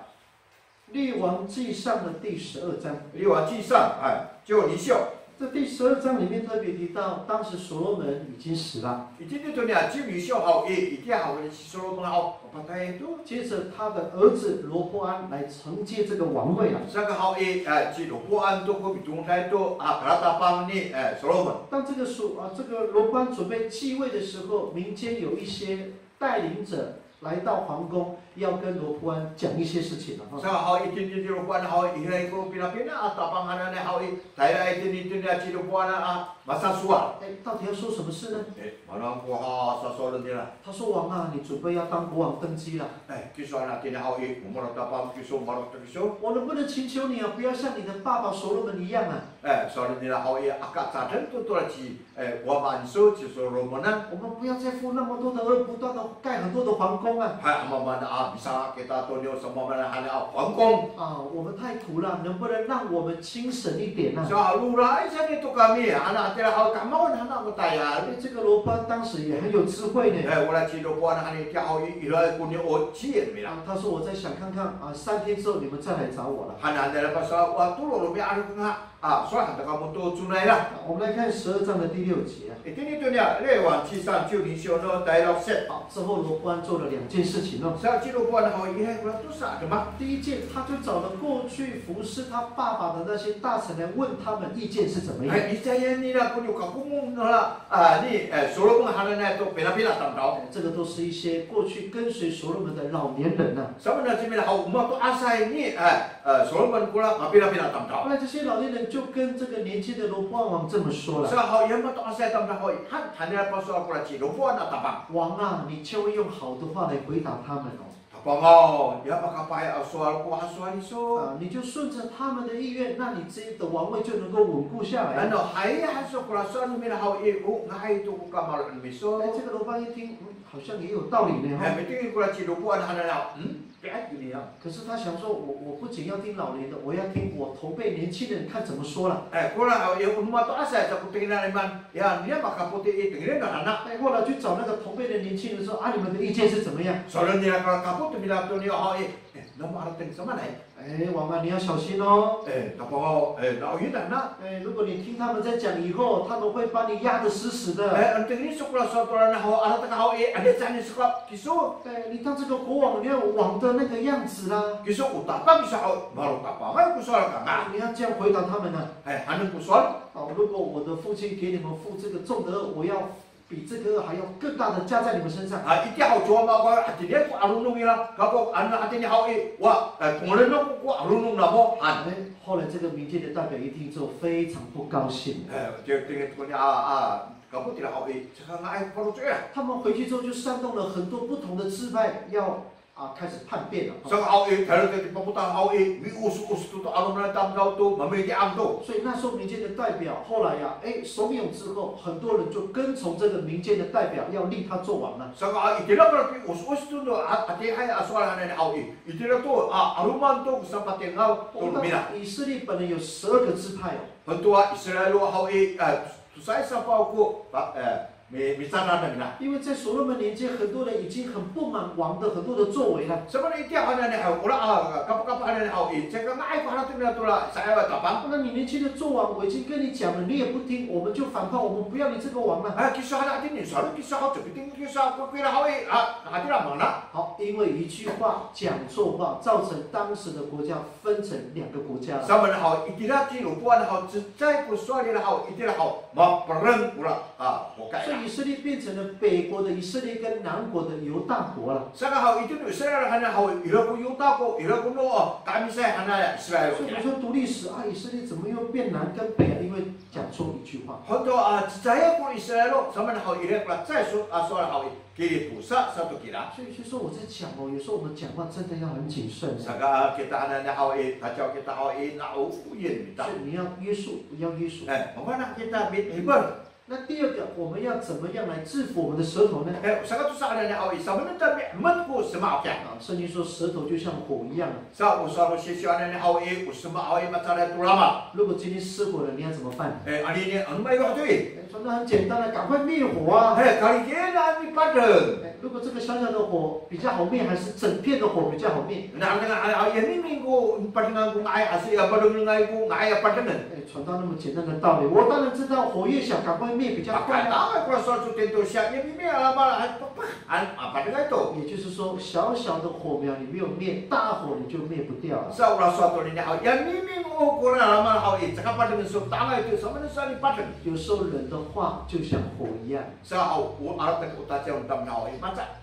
列王纪上的第十二章。 列王纪上, a, 十二章. 这第十二章里面特别提到，当时所罗门已经死了。 Itini to niya 十二章 haw i, itiya haw i ci Solomon haw, mapatay to. 接着他的儿子罗波安来承接这个王位了。 Saka haw i, a, ci Roboam to ko mitongtay to, a, kalatapang ni, e, Solomon. 当这个所，啊，这个罗波安准备继位的时候，民间有一些带领者来到皇宫，要跟罗波安讲一些事情了哈。 Sa haw i, itini ci Roboan haw i, ira ko pinapina a tapang hananay haw i, tayra itini, itini ci Roboan a masasowal. 哎，到底要说什么事呢？ E, maan ko ha sasowalen nira? 他说：“王啊，你准备要当国王登基了。” E, kiso hananay itini haw i, o maro' tapang kiso, maro' to kiso. 我能不能请求你啊，不要像你的爸爸所罗门一样啊？ E, sowalen nira haw i, aka caden to tora ci, e, wama iso ci Solomonan. 我们不要再付那么多的额，不断的盖很多的皇宫啊。 Hay, a mamaanen a, misanga' kita to niya o samaamaanay a 皇宫. 啊，我们太苦了，能不能让我们轻省一点呢？ Sa, loray sa to kami, ano hatira haw i, kamawan hana ko tayal. 哎，这个罗波安当时也很有智慧呢。 E, ora ci Roboan hananay itiya haw i, ira ko niya o ciyen nira. 啊，他说：“我再想看看啊，三天之后你们再来找我了。” Hananay nira pasowal, wa, tolo romi'ad ko nga, a, sowal han to kamo to conay nira. 啊，我们来看十二章的第六节啊。 Itini to niya, 列王纪上十二章 no 第六节. 好，之后罗波安做了两件事情哦。 Sa ci Roboan haw i, ira ko tosa a demak. 第一件，他就找了过去服侍他爸爸的那些大臣来问他们意见是怎么样。 Hay, licay nira ko niya kakomong nira, a, ni, e, Solomon hananay to pinapina tamdaw. 这个都是一些过去跟随所罗门的老年人呢。 Samaanay cimina haw, o mato'asay ni, e, e, Solomon kora mapinapina tamdaw. 后来这些老年人就跟这个年轻的罗波安王这么说了。 Sa haw, ya mato'asay tamdaw haw i, han, han nira pasowal kora ci Roboan a tapang. 王啊，你就要用好的话来回答他们哦。 Tapang aw, ya makapahay a sowal ko hasowal iso. 啊，你就顺着他们的意愿，那你这的王位就能够稳固下来。 Ano, hay, haso kora sowal no mira haw i, o nga'ay to ko kamaro'an no miso. 哎，这个罗波安一听，嗯，好像也有道理呢，哈。 E, mitengil kora ci Roboan hananay haw, hmm? Pi'ad kini ya. 可是他想说，我，我不仅要听老年的，我要听我同辈年轻人看怎么说了。 E, kora haw i, o no mato'asay sa ko tengilan nira, ya, niya makapoti i, tengilen nira. 哎，后来去找那个同辈的年轻人说，啊，你们的意见是怎么样？ Sowalen nira kora kapoti nira to niya haw i, e, namo harateng samaanay. 哎，王啊，你要小心哦。 E, tapang aw, e, na'oyinana. 哎，如果你听他们在讲以后，他们会把你压得死死的。 E, ano tengilen iso kora sowal to nira haw, ano taka haw i, ano caay ni saka kiso. 哎，你当这个国王，你要王的那个样子啦。 Kiso o tapang iso haw, maro' tapangay ko sowal kanga. 你要这样回答他们呢。 E, hanen ko sowal. 哦，如果我的父亲给你们付这个重的，我要 比这个还要更大的加在你们身上。 A, itiya haw, cowa mako, a, tiniya ko 'alonong nira, kako, ano hatini haw i, wa, e, tonglen ako ko 'alonong namo, han. 哎，后来这个民间的代表一听之后非常不高兴。 E, tiya, tiya, tiya, a, a, kako tira haw i, caka nga'ay ko faloco' nira. 他们回去之后就煽动了很多不同的支派，要，啊，开始叛变了。 Saka haw i, tayra to i, papotal haw i, mi'oso'os to to 'alomanay tamdaw to, mamiti'ang to. 所以那时候民间的代表后来呀，哎，怂恿之后，很多人就跟从这个民间的代表，要立他做王了。 Saka, a, itira kora pi'oso'os to no, a, atiihay a sowal hananay haw i, itira to, a, 'aloman to ko sapatingaw to 我们 nira. 以色列本来有十二个支派哦。 Honto a Israil haw i, a, tosaay sapaw ko, a, e, mi, misaran nira. 因为在所罗门年间，很多人已经很不满王的很多的作为了。 Samaanay itiya hananay haw, ora, a, kapakapa hananay haw i, caka nga'ay ko harateng nira tora sa'ayaway a tapang. 那你年轻的作王，我已经跟你讲了，你也不听，我们就反叛，我们不要你这个王了。 A, kiso hananay itini, sowal kiso haw, capiting kiso haw, ko kira haw i, a, hatira mangna. 好，因为一句话，讲错话，造成当时的国家分成两个国家了。 Samaanay haw, itira ci Roboan haw, cecay ko sowal nira haw, itira haw, mapereng kora, a, hokay. 所以以色列变成了北国的以色列跟南国的犹大国了。 Saka haw, itini Israil hananay haw, ira ko Yuta ko, ira ko no, a, ka'amisay hananay Israil. 所以我们说读历史啊，以色列怎么又变南跟北啊？因为讲错一句话。 Honto, a, cecay ko Israil, samaanay haw, ira kora cecay so, a, sowal haw i, kilitosa sato kira. 所以就说我在讲哦，有时候我们讲话真的要很谨慎。 Saka, a, kita hananay haw i, caciyaw kita haw i, na'oyen mita. 所以你要约束，要约束。 E, mafana' kita mi, miper. 那第二个，我们要怎么样来制服我们的舌头呢？ E, saka tosa hananay haw i, samaan ta mi'emet ko sema' kiya. 啊，圣经说舌头就像火一样。 Sa, o sowal no sisiw hananay haw i, o sema' haw i, mahecaday to lamal. 如果今天失火了，你要怎么办？ E, anini, ano maiyoh to i? 哎，说那很简单的，赶快灭火啊！ E, kalikien a mipadeng. 哎，如果这个小小的火比较好灭，还是整片的火比较好灭？ Na, na, a, a, ya miming ko padengan ko nga'ay, aso ya padengan ko nga'ay a padengan. 哎，传道那么简单的道理，我当然知道火越小，赶快灭比较快啊。 Pakayni kora sowal to tento siya, ya miming a lamal, a, pa, pa, a, a, padengay to. 也就是说，小小的火苗你没有灭，大火你就灭不掉了。 Sa, ora sowal to nini haw, ya miming o kora lamal haw i, caka padengen so, tangay to, samaanay sowal i padeng. 有时候人的话就像火一样。 Sa, o, o, aratek o taciyaw no tamdaw haw i,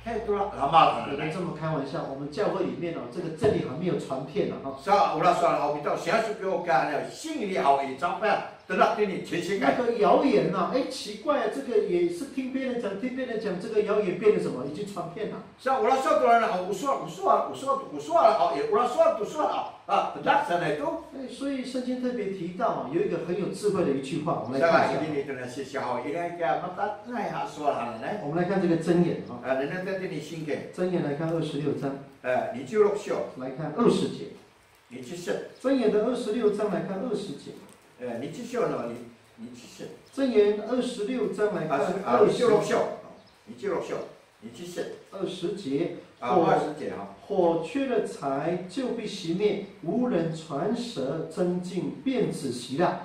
Hay to lamal. 有人这么开玩笑，我们教会里面哦，这个真理还没有传遍呢哈。 Sa, ora sowal haw mita, siya so kiwkay, singli haw i, caka tedak tini, 全世界。 那个谣言呐，哎，奇怪啊，这个也是听别人讲，听别人讲，这个谣言变成什么？已经传遍了。 Sa, ora sowal to lalan haw, o sowal, o sowal, o sowal, o sowal haw i, ora sowal to sowal haw, a, tedak sanay to. 哎，所以圣经特别提到啊，有一个很有智慧的一句话，我们来看一下。 Sa, itini to na sisiya haw, ira kiya mata'angay a sowal hananay. 我们来看这个箴言啊。 A, nengneng ta tini Singken. 箴言来看二十六章。 A, niciwrok siyo. 来看二十节。 Niciw set. 箴言的二十六章来看二十节。 A, niciw siyo no, ni, niciw set. 箴言二十六章来看 A, 二十。 niciwrok siyo. Niciwrok siyo. Niciw set. 二十节。 A, 火，二十节哈。 火缺了柴就必熄灭，无人传舌，真金变质稀烂。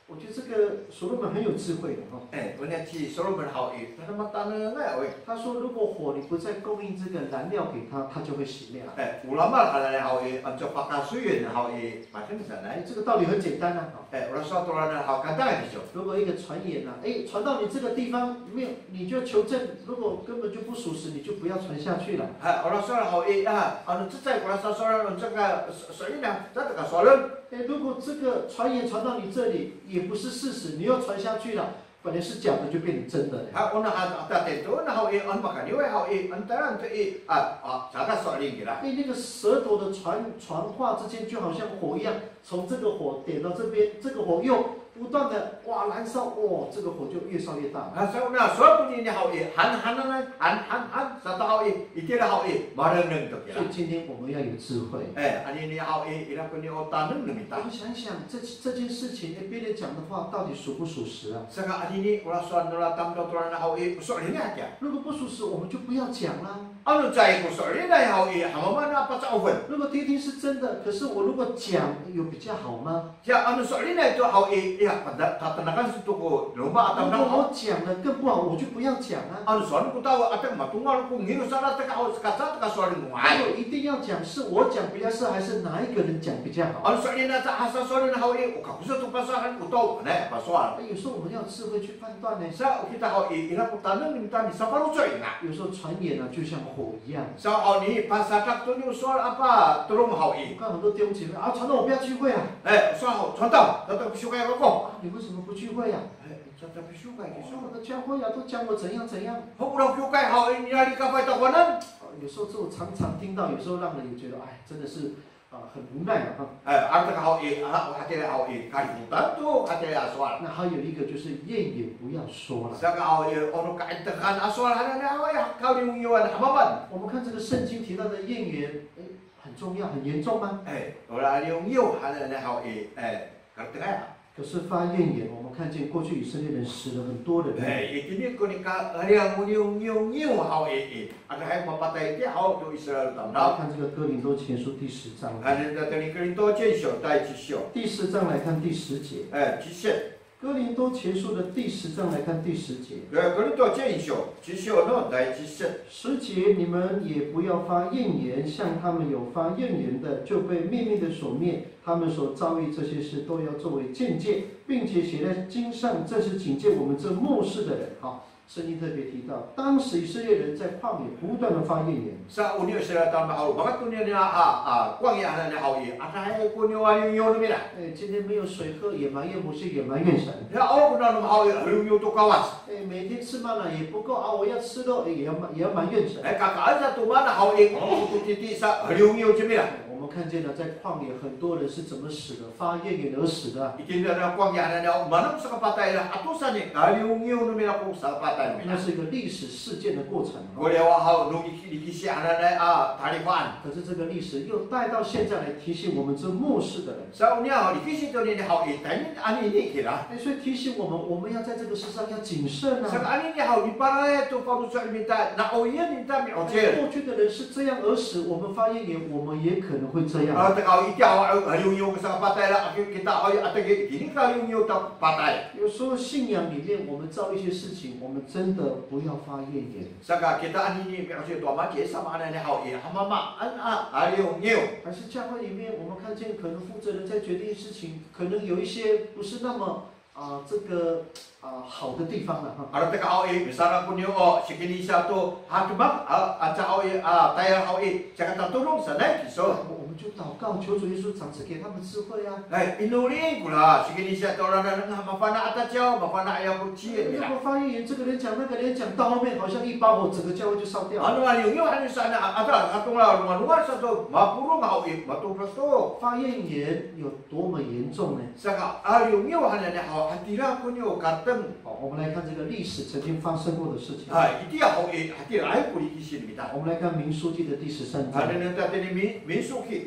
我觉得这个所罗门很有智慧的哈。 E, o niya ci Solomon haw i, tada mata'angay, oy. 他说，如果火你不再供应这个燃料给他，它就会熄灭了。 E, o lamal hananay haw i, ano caay pakasoyen haw i, mahaen sanay. 这个道理很简单啊。 E, ora sowal to lalan haw, kantangan desu. 如果一个传言啊，哎，传到你这个地方，没有，你就求证，如果根本就不属实，你就不要传下去了。 Ha, ora sowal haw i, a, ano cecay ko ora sowal, ano caka, so, so'elin, caka sowalen. 哎，如果这个传言传到你这里，也不是事实，你又传下去了，本来是假的就变成真的了。 Ha, ona ha, ata tento, ona haw i, ano makaniway haw i, ano tayra to i, a, a, caka so'elin kira. 哎，那个舌头的传，传话之间就好像火一样，从这个火点到这边，这个火又不断的，哇，燃烧，哇，这个火就越烧越大。 Ha, sa ona, sowal tonini haw i, han, han, han, han, han, han, sato haw i, itira haw i, marengneng to kira. 所以今天我们要有智慧。 E, anini haw i, ira ko niya o taneng no mita. 我们想一想，这，这件事情，哎，别人讲的话到底属不属实啊？ Saka anini, ora sowal nora tamdaw to lalan haw i, o so'elin hakiya. 如果不属实，我们就不要讲啦。 Ano caay ko so'elinay haw i, ha mamaan a paca'ofen. 如果听听是真的，可是我如果讲，有比较好吗？ Sa ano so'elinay to haw i, ya, pada, tatenakan sa to ko roma a tamdaw. 如果我讲了更不好，我就不要讲啊。 Ano sowal ko taw, ata matongal ko ngiro sa latek haw, saka, saka sowal ko nga'ay. 如果一定要讲，是我讲比较是，还是哪一个人讲比较好？ Ano so'elinay sa, a sasowalen haw i, o kako sa to pasowalen, o taw, ne, pasowal. 哎，有时候我们要有智慧去判断呢。 Sa, o kita haw i, ira ko taneng no mita misafaloco' ina. 有时候传言啊，就像火一样。 Sa, o, nipasadak to niya o sowal a patolong haw i. 看很多弟兄姐妹啊，传道我不要聚会啊。 E, sowal haw, 传道, tada pasiwkay kako. 啊，你为什么不聚会啊？ E, tada pasiwkay kiso. 我们的教会啊，都讲我怎样怎样。 Ho, ora kiwkay haw i, niya likafay takowanan. 啊，有时候这种常常听到，有时候让人也觉得，哎，真的是，啊，很无奈啊。 E, aratek haw i, a, o hatiraay haw i, kalimotan to, hatiraay a sowal. 那还有一个就是怨言不要说了。 Saka haw i, o no ka'itekan a sowal hananay haw i, kaliyongiyoan ha mamaan. 我们看这个圣经提到的怨言，哎，很重要，很严重吗？ E, ora liyongiyo hananay haw i, e, ka'itekan. 可是发怨言，我们看见过去以色列人死了很多人。 E, itini ko nika, a, liyongiyo, ngiyo, ngiyo haw i, i. Aka hay mapatay itiya haw to Israel tamdaw. 看这个哥林多前书第十章。 Ano tada tini Korinto cinsyo, dai cinsyo. 第十章来看第十节。 E, cinsyo. 哥林多前书的第十章来看第十节。 E, Korinto cinsyo, cinsyo no dai cinsyo. 十节，你们也不要发怨言，像他们有发怨言的，就被灭命的所灭。他们所遭遇这些事，都要作为鉴戒，并且写在经上，这是警戒我们这末世的人。好， 圣经特别提到，当时以色列人在旷野不断的发怨言。 Sa o niya Israel tamdaw haw, makato niya a, a, 旷野 hananay haw i, adahay ko niya liyongiyo no mira. 哎，今天没有水喝，也埋怨摩西，也埋怨神。 Ya, o, kona no haw i, liyongiyo to Kawas. 哎，每天吃吗哪也不够啊，我要吃肉，哎，也要埋，也要埋怨神。 E, kakaen sa to mana haw i, o, to titi sa, liyongiyo cingra. 我们看见了，在旷野很多人是怎么死的，发怨言而死的。 Itini to na 旷野 hananay, o maan ko sakapatay nira, ato sa i, kaliyongiyo no mira ko sakapatay no mira. 那是一个历史事件的过程。 Kora haw no liki-, likisi hananay a talifaan. 可是这个历史又带到现在来提醒我们这末世的人。 Sa o niya haw, likisi tonini haw i, tayni anini kira. 哎，所以提醒我们，我们要在这个世上要谨慎啊。 Saka anini haw, nipalay to faloco' mita, na o iyan mita mi'ocil. 哎，过去的人是这样而死，我们发怨言，我们也可能会这样。 A, tika haw itiya haw, a, liyongiyo ko sakapatay nira, a, kita haw, a, tika itini kaliyongiyo ta patay. 有时候信仰里面，我们遭遇一些事情，我们真的不要发怨言。 Saka kita anini mi'ocil to Ama ci Yis sama hananay haw i, ha mamaan a, a, liyongiyo. 还是教会里面，我们看见可能负责人在决定事情，可能有一些不是那么啊，这个，啊，好的地方了哈。 Aratek haw i, misaran koniya o sikinisiya to hademak, a, aca haw i, a, tayal haw i, caka tatodong sanay kiso. 我，我们就祷告，求主耶稣赏赐给他们智慧啊。 Hay, inoli kora sikinisiya to oranan a mafana' a caciyaw, mafana' ya ko ciyen 如 nira. 果发言员这个人讲那个人讲，到后面好像一把火，整个教会就烧掉了。 Ano a liwngiw hanen sa na, a, ato a katongla, longalongal sato, mapolong haw i, matopos to. 发言员有多么严重呢？ Saka, a, liwngiw hanen haw, hatira koniya o kareteng. 好，我们来看这个历史曾经发生过的事情。 Hay, itiya haw i, hatira ay ko likisin mita. 我们来看民数记的第十三章。 Hanen ta tini Min-, Minsuki.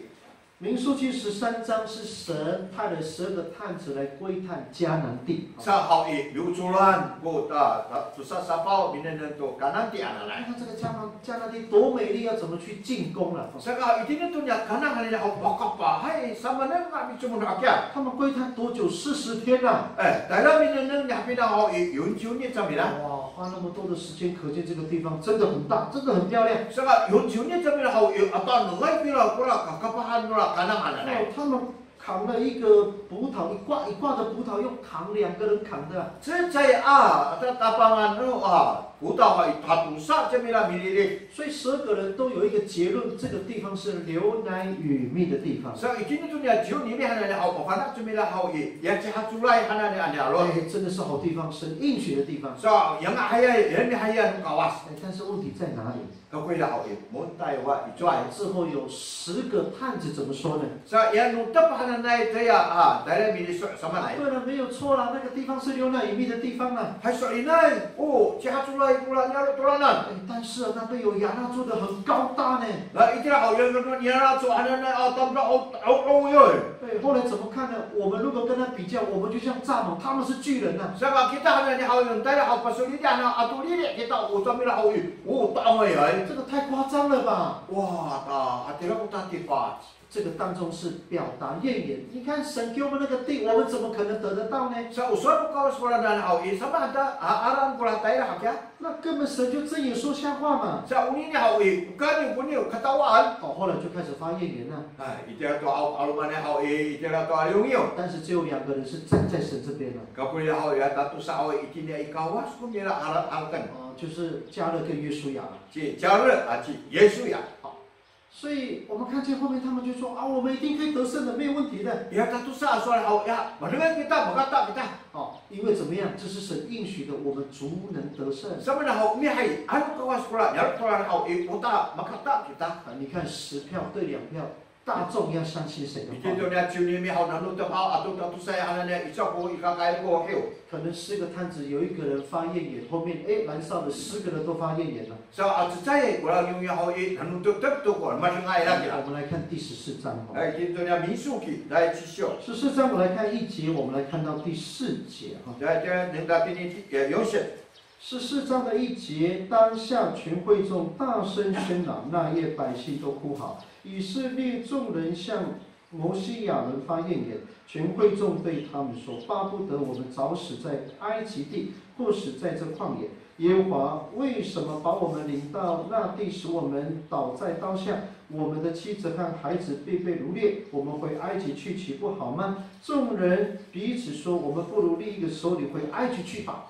民数记十三章是神派了十二个探子来窥探迦南地。 Sa haw i, miocoran ko ta, ta, tosa safaw minengneng to Kanan ti hananay. 你看这个迦南，迦南地多美丽，要怎么去进攻了？ Saka itini to niya Kanan hananay haw, makapahay, samaan a micomod hakiya. 他们窥探多久？四十天呐。 E, tayra minengneng niya hapinang haw i, yonciw ni camira. 哇，花那么多的时间，可见这个地方真的很大，真的很漂亮。 Saka yonciw ni camira haw i, atanengay pira kora kakapahan nora Kanan hananay. 哦，他们扛了一个葡萄，一挂一挂的葡萄，用扛，两个人扛的啊。 Cecay a, ata tapangan no, a, kotaw haw i, tatosa camira milili. 所以十二个人都有一个结论，这个地方是流奶与蜜的地方。 Sa itini to niya ciw nimi hananay haw, mafana' camira haw i, ya cihacoray hananay a niyaro'. 哎，真的是好地方，神应许的地方。 Sa, ya nga'ayay, ya mihayay no Kawas. 哎，但是问题在哪里？ Kako ira haw i, montay wa icowaay. 之后有十个探子怎么说呢？ Sa, ya no tep hananay tayra, a, tayra miliso' samaanay. 对了，没有错啦，那个地方是流奶与蜜的地方啦。 Hay, so'elinay, o, cihacoray kora niyaro' toranan. 哎，但是啊，那边有亚衲族的很高大呢。 Na, itira haw, ya no, no, niyaro' hananay, a, tamdaw, o, o, o, yoy. 哎，后来怎么看呢？我们如果跟他比较，我们就像蚱蜢，他们是巨人呐。 Saka kita hananay haw, tayra haw, pasolidi hananay, ato lili' kita, o, tamira haw i, o, ta'angayay. 这个太夸张了吧？ Wa, ta, hatira ko tatifa. 这个当中是表达怨言。你看，神给我们那个地，我们怎么可能得得到呢？ Sa, o sowal no Kawas kora niyaro' haw i, samaan ta, a, alaan kora tayra hakiya. 那根本神就睁眼说瞎话嘛。 Sa, onini haw i, o kaniw koniya katawaan. 哦，后来就开始发怨言了。 Hay, itira to a, 'alomanay haw i, itira to a liwngiw. 但是只有两个人是站在神这边了。 Kako ira haw i, tatosa haw i, itini i Kawas ko nira hara-, harateng. 哦，就是迦勒跟约书亚了。 Ci Jared, a, ci Yosuwa. 好，所以我们看见后面他们就说，啊，我们一定可以得胜的，没有问题的。 Ya tatosa a sowal haw, ya, madengay kita, makata kita. 哦，因为怎么样？这是神应许的，我们足能得胜。 Samaan haw, mihay, ano Kawas kora niyaro' toranan haw i, o ta makata kita. 啊，你看十票对两票，大众要相信谁的话？ Itini to niya ciw nimi haw, nano tep haw, ato tatosa hananay, icowa ko ikakaay ko hiw. 可能十个探子有一个人发怨言，后面，哎，拦哨的十个人都发怨言了。 Sa, a, cecay, kora liwngiw haw i, nano tep to ko, madengay ira kira. 我们来看第十四章哈。 Hay, itini to niya Minsuki, dai cisiyo. 十四章我们来看一节，我们来看到第四节哈。 Dai, dai, nengneng ta tini, ya, yonsit. 十四章的一节，当下全会众大声喧嚷，那夜百姓都哭号。以色列众人向摩西、亚伦发怨言，全会众对他们说：巴不得我们早死在埃及地，或死在这旷野。耶和华为什么把我们领到那地，使我们倒在刀下？我们的妻子和孩子必被掳掠，我们回埃及去岂不好吗？众人彼此说：我们不如立一个首领回埃及去吧。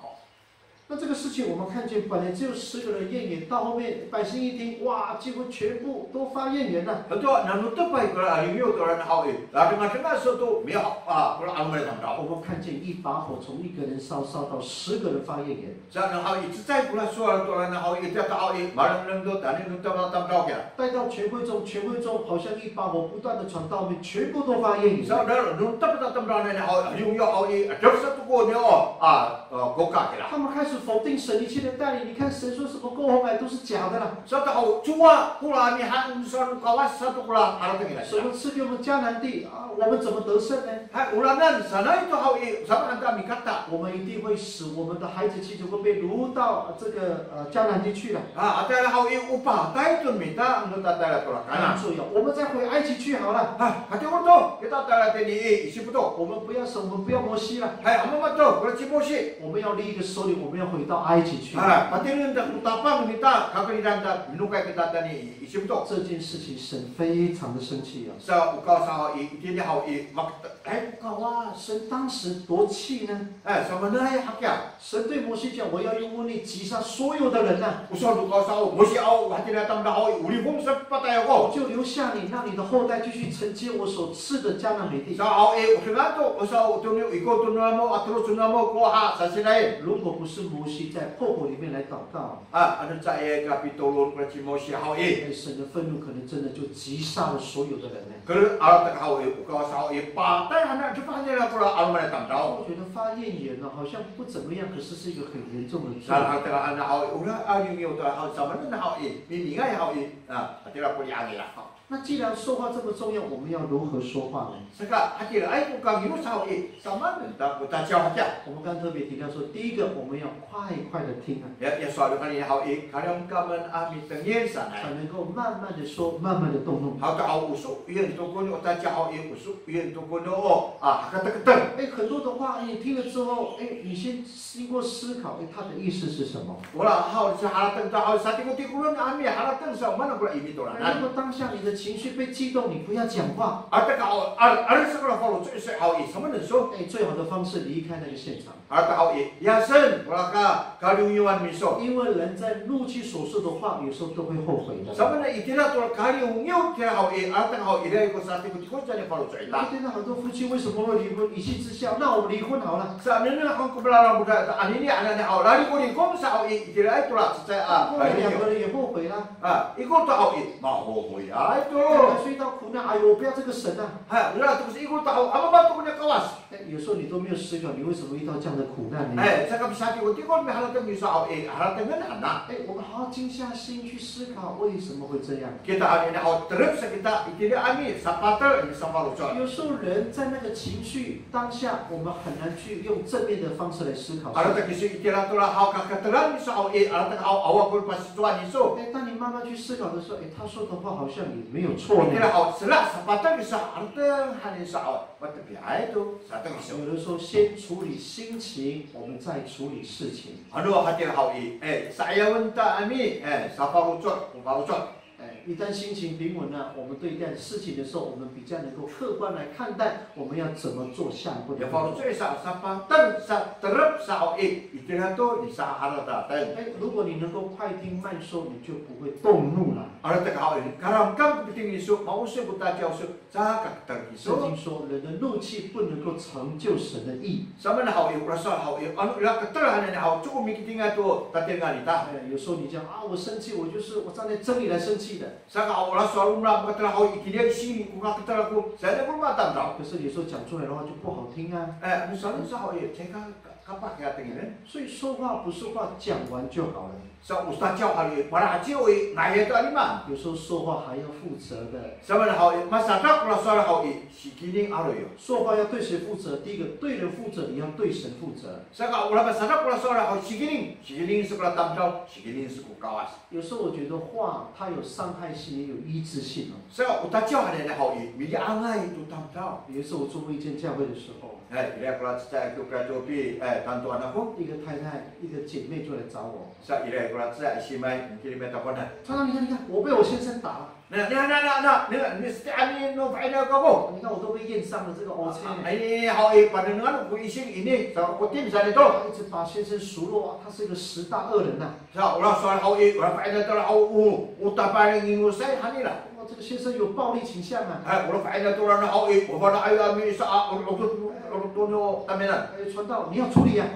那这个事情我们看见，本来只有十个人怨言，到后面百姓一听，哇，几乎全部都发怨言了。 Hato, nano tepay kora liwngiw toranan haw i, ladengadenga sato mihaw, a, kora 'alomanay tamdaw. 我们看见一把火从一个人烧，烧到十个人发怨言。 Sa, na haw i, cecay kora sowal toranan haw i, itira haw i, malengneng to, tayni no tamdaw, tamdaw kira. 带到全会众，全会众好像一把火不断地传到后面，全部都发怨言。 Sa, na, no tamdaw, tamdaw hananay haw i, liwngiw haw i, a, dep sato ko niya, a, a, koka kira. 他们开始否定神一切的带领，你看神说什么过红海都是假的啦。 Sato haw, cowa kora mihaen sowal no Kawas sato kora harateng nira. 神赐给我们迦南地啊，我们怎么得胜呢？ Hay, oranan sanay to haw i, samaan ta mikata. 我们一定会死，我们的孩子妻子会被掳到这个，呃，迦南地去了。 A, a tayra haw i, o patay to mita, ano tatayra to Kanan. 那重要，我们再回埃及去好了。 A, hatiya to, kita tayra tini i Ejipt to. 我们不要神，我们不要摩西了。 Hay, a mama to, kora ci Mosi. 我们要立一个首领，我们要回到埃及去。 Hay, patireng ta ko Tapang mita, kakeridan ta, minokay kita tayni i Icipto. 这件事情神非常的生气啊。 Sa o Kawas haw i, itini haw i, mak, ay, o Kawas. 神当时多气呢？ Ay, samaanay hakiya. 神对摩西讲：“我要用瘟疫击杀所有的人呐。” O sowal no Kawas haw, Mosi aw, hatira tamdaw haw i, o lifong sa patay ako. 我就留下你，让你的后代继续承接我所赐的迦南美地。 Sa haw i, o dengan to, o sa o toniya, ikor to namo, a tolo to namo ko ha, sasinaen. 如果不是摩西在破口里面来祷告， A, ano caay kapitolon ko ci Mosi haw i. 哎，神的愤怒可能真的就击杀了所有的人呢。 Kal, alatek haw i, o Kawas haw i, patay han a, cefang nira kora 'alomanay tamdaw. 我觉得发怨言呢，好像不怎么样，可是是一个很严重的罪。 Sa alatek han haw i, ora a lingiw to haw, samaanen haw i, mimingay haw i, a, hatira ko li'ang nira. 那既然说话这么重要，我们要如何说话呢？ Saka, hatiraay ko kanginos haw i, samaanen ta ko caciyaw hakiya. 我们刚特别提到说，第一个，我们要快快的听啊， Ya, ya sowal ko nini haw i, kalamkamen a mitengil sanay. 才能够慢慢的说，慢慢的动怒。 Haw to haw o so'elin to ko no caciyaw haw i, o so'elin to ko no, a, hakatektek. 哎，很多的话，哎，你听了之后，哎，你先经过思考，哎，他的意思是什么？ Ora haw, sa harateng to haw, satikotikoen a miharateng sa o maan kora imi to 哎， ranan. 如果当下你的情绪被激动，你不要讲话。 Alatek haw, a, alatek sa kora faloco' sa haw i, samaanen so. 哎，最好的方式离开那个现场。 Alatek haw i, liyasen, ora ka, kaliyongiwan miso. 因为人在怒气所说的话，有时候都会后悔的。 Samaanen itira to kaliyongiw itira haw i, alatek haw i, ira ko satikotiko sa i faloco' ita. 我听到很多夫妻为什么会离婚，一气之下，那我们离婚好了。 Sa nengneng han ko mararid a moda, anini anini haw, lalikolin ko sa haw i, itiraay to ra cecay a, 后来两个人也后悔了。 A, ikor to haw i, mahohoyay to. 所以到苦难，哎呦，不要这个神啊。 Hay, ira to ko sa ikor to haw, a, mama to ko niya Kawas. 哎，有时候你都没有思考，你为什么遇到这样的苦难呢？ Ay, saka pisatikotiko miharateng miso haw i, haratengen han a. 哎，我们好好静下心去思考，为什么会这样？ Kita anini haw, terep sa kita, itira a mi, sapatel, misafaloco'. 有时候人在那个情绪当下，我们很难去用正面的方式来思考事情。 Alatek kiso itira to ra haw kakatelan miso haw i, alatek haw awa ko pasicoan iso. 哎，当你慢慢去思考的时候，哎，他说的话好像也没有错呢。 Itira haw, sera sapatel kiso, harateng han iso haw, matepiay to, sato kiso. 有的时候先处理心情，我们再处理事情。 Ano hatira haw i, e, sa'ayawen ta a mi, e, safaloco', ko faloco'. 哎，一旦心情平稳了，我们对待事情的时候，我们比较能够客观来看待，我们要怎么做下一步的 Ya 动作。 faloco' sa, sapatel, sa, terep sa haw i, itira to, nisaharatateng. 哎，如果你能够快听慢说，你就不会动怒了。 Alatek haw i, kalamkam ko pitengil iso, ma'osi ko caciyaw iso, caka keter 圣 kiso. 经说，人的怒气不能够成就神的义。 Samaanen haw i, ora sowal haw i, ano ira keter hananay haw, coko mikitingay to tatirengan ita. 哎，有时候你讲啊，我生气，我就是我站在真理来生气的。 Saka, ora sowal no mako keter haw i, itira i sini ko kaketer ako, saan ko matamdaw. 可是有时候讲出来的话就不好听啊。 E, ano sowal sa haw i, caka kapah kiya tengilen. 所以说话不是话，讲完就好了。 Sa o caciyaw haw i, malaheci i, nga'ay to a lima. 有时候说话还要负责的。 Samaanen haw i, masadak ora sowal haw i, sikining aro yo. 说话要对谁负责？第一个，对人负责，也要对神负责。 Saka, ora masadak ora sowal haw i, sikining, sikining sa ko tamdaw, sikining sa ko Kawas. 有时候我觉得话它有伤害性，也有医治性哦。 Saka, o caciyaw hananay haw i, mili'angay to tamdaw. 有一次我做过一间教会的时候， E, ira ko cecay a kiwkay to pi, e, tantoan ako. 一个太太，一个姐妹就来找我。 Sa ira ko cecay a simay, mikilim to ako na. 她说：“你看，你看，我被我先生打了。” Na, na, na, na, na, na, ni seti'an no fa'inay kako. 你看，我都被验伤了，这个 O C 呢。 Ay, haw i, panengnengan ko ising ini, sa ko tim sa nito. 一直把先生数落啊，他是个十大恶人呐。 Sa, ora sowal haw i, ora fa'inay to ra haw, o, o tapang i ngingosay han nira. 哇，这个先生有暴力倾向啊。 Ay, ora fa'inay to ra na haw i, o fana' ay ami sa, a, o, o, o, o, o, o, tamiyanan. 哎，传道，你要处理啊。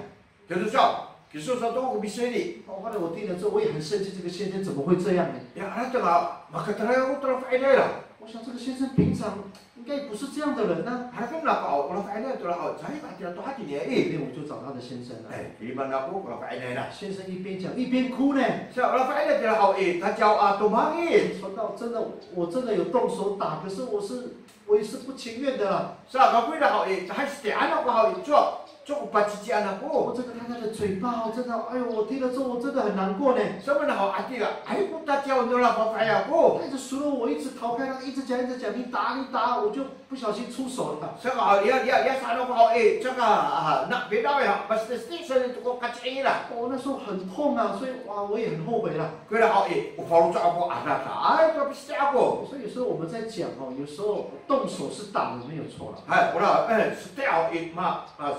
Kiso sa, kiso sato ko misini. 哦，后来我听了之后，我也很生气，这个先生怎么会这样呢？ Ya, alatek a, makateray ako to ra fa'inay nira. 我想这个先生平常应该不是这样的人呢。 Alatek nako, ora fa'inay to ra haw, caay ka hatira to hatini i. 那我就找他的先生了。 Ay, tiliman ako ko ra fa'inay nira. 先生一边讲一边哭呢。 Sa, ora fa'inay to ra haw i, caciyaw a tomangit. 说到真的，我真的有动手打，可是我是，我也是不情愿的啦。 Sa, kako ira haw i, caay seti'an ako haw i, coko, coko pacician ako. 我这个太太的嘴巴哦，真的，哎呦，我听了之后我真的很难过呢。 Samaanen haw, hatira, ay ko caciyaw nora fafahi ako. 她一直数落我，一直逃开她，一直讲，一直讲，你打，你打，我就不小心出手了。 Saka haw, ya, ya, ya, saan ako haw i, saka, a, na, pinaw ya, pastesten sa to ko kaci'ing ira. 哦，那时候很痛啊，所以哇，我也很后悔了。 Kira haw i, o faloco' ako, a, na, na, ay, to piste ako. 所以有时候我们在讲哦，有时候动手是打人没有错了， Hay, ora, e, sete haw i, ma, ma,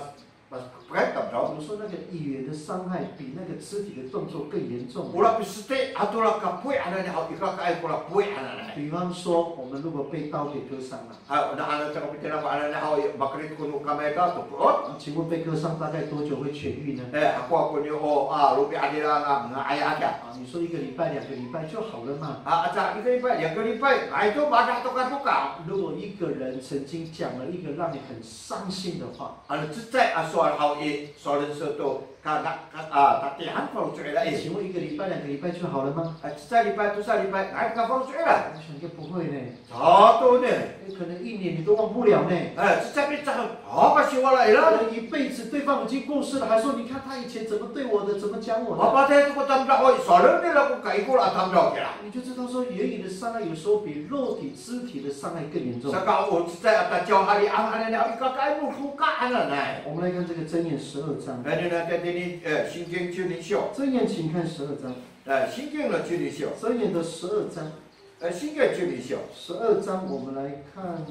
ma, pekay tamdaw. 有时候那个语言的伤害比那个肢体的动作更严重。 Ora pisete, ato ra kapoy hananay haw, ikakaay ko ra poy hananay. 比方说，我们如果被刀给割伤了， Hay, ona ano caka pitira ko hananay haw, makerid ko no kamay ka to po'ot. 请问被割伤大概多久会痊愈呢？ E, ako ako niyo, a, romi'ad nira a nga'ay hakiya. 啊，你说一个礼拜、两个礼拜就好了嘛。 A, aca ika lipay, ika lipay, nga'ay to, madah to ka to ka. 如果一个人曾经讲了一个让你很伤心的话， Ano cecay a sowal haw i, sowalen iso to, ka, ka, ka, a, tatiihan faloco' ira i. 请问一个礼拜、两个礼拜就好了吗？ A, cecay lipay, tosa lipay, nga'ay ka faloco' ira. 我想应该不会呢， Sato ne. 可能一年你都忘不了呢。 E, cecay picak, a, kasiwala ira. 可能一辈子对方已经过世了，还说你看他以前怎么对我的，怎么讲我的。 Mapatay to ko tamdaw haw i, sowalen nira ko kaikor a tamdaw kira. 你就知道说，言语的伤害有时候比肉体肢体的伤害更严重。 Saka o cecay a taciyaw hali'ang hananay haw, ikakaay no doka' hananay. 我们来看这个箴言十二章。 Ano, na, tini, e, Singking ciwni siyo. 箴言，请看十二章。 E, Singking no ciwni siyo. 箴言的十二章， E, Singking ciwni siyo. 十二章我们来看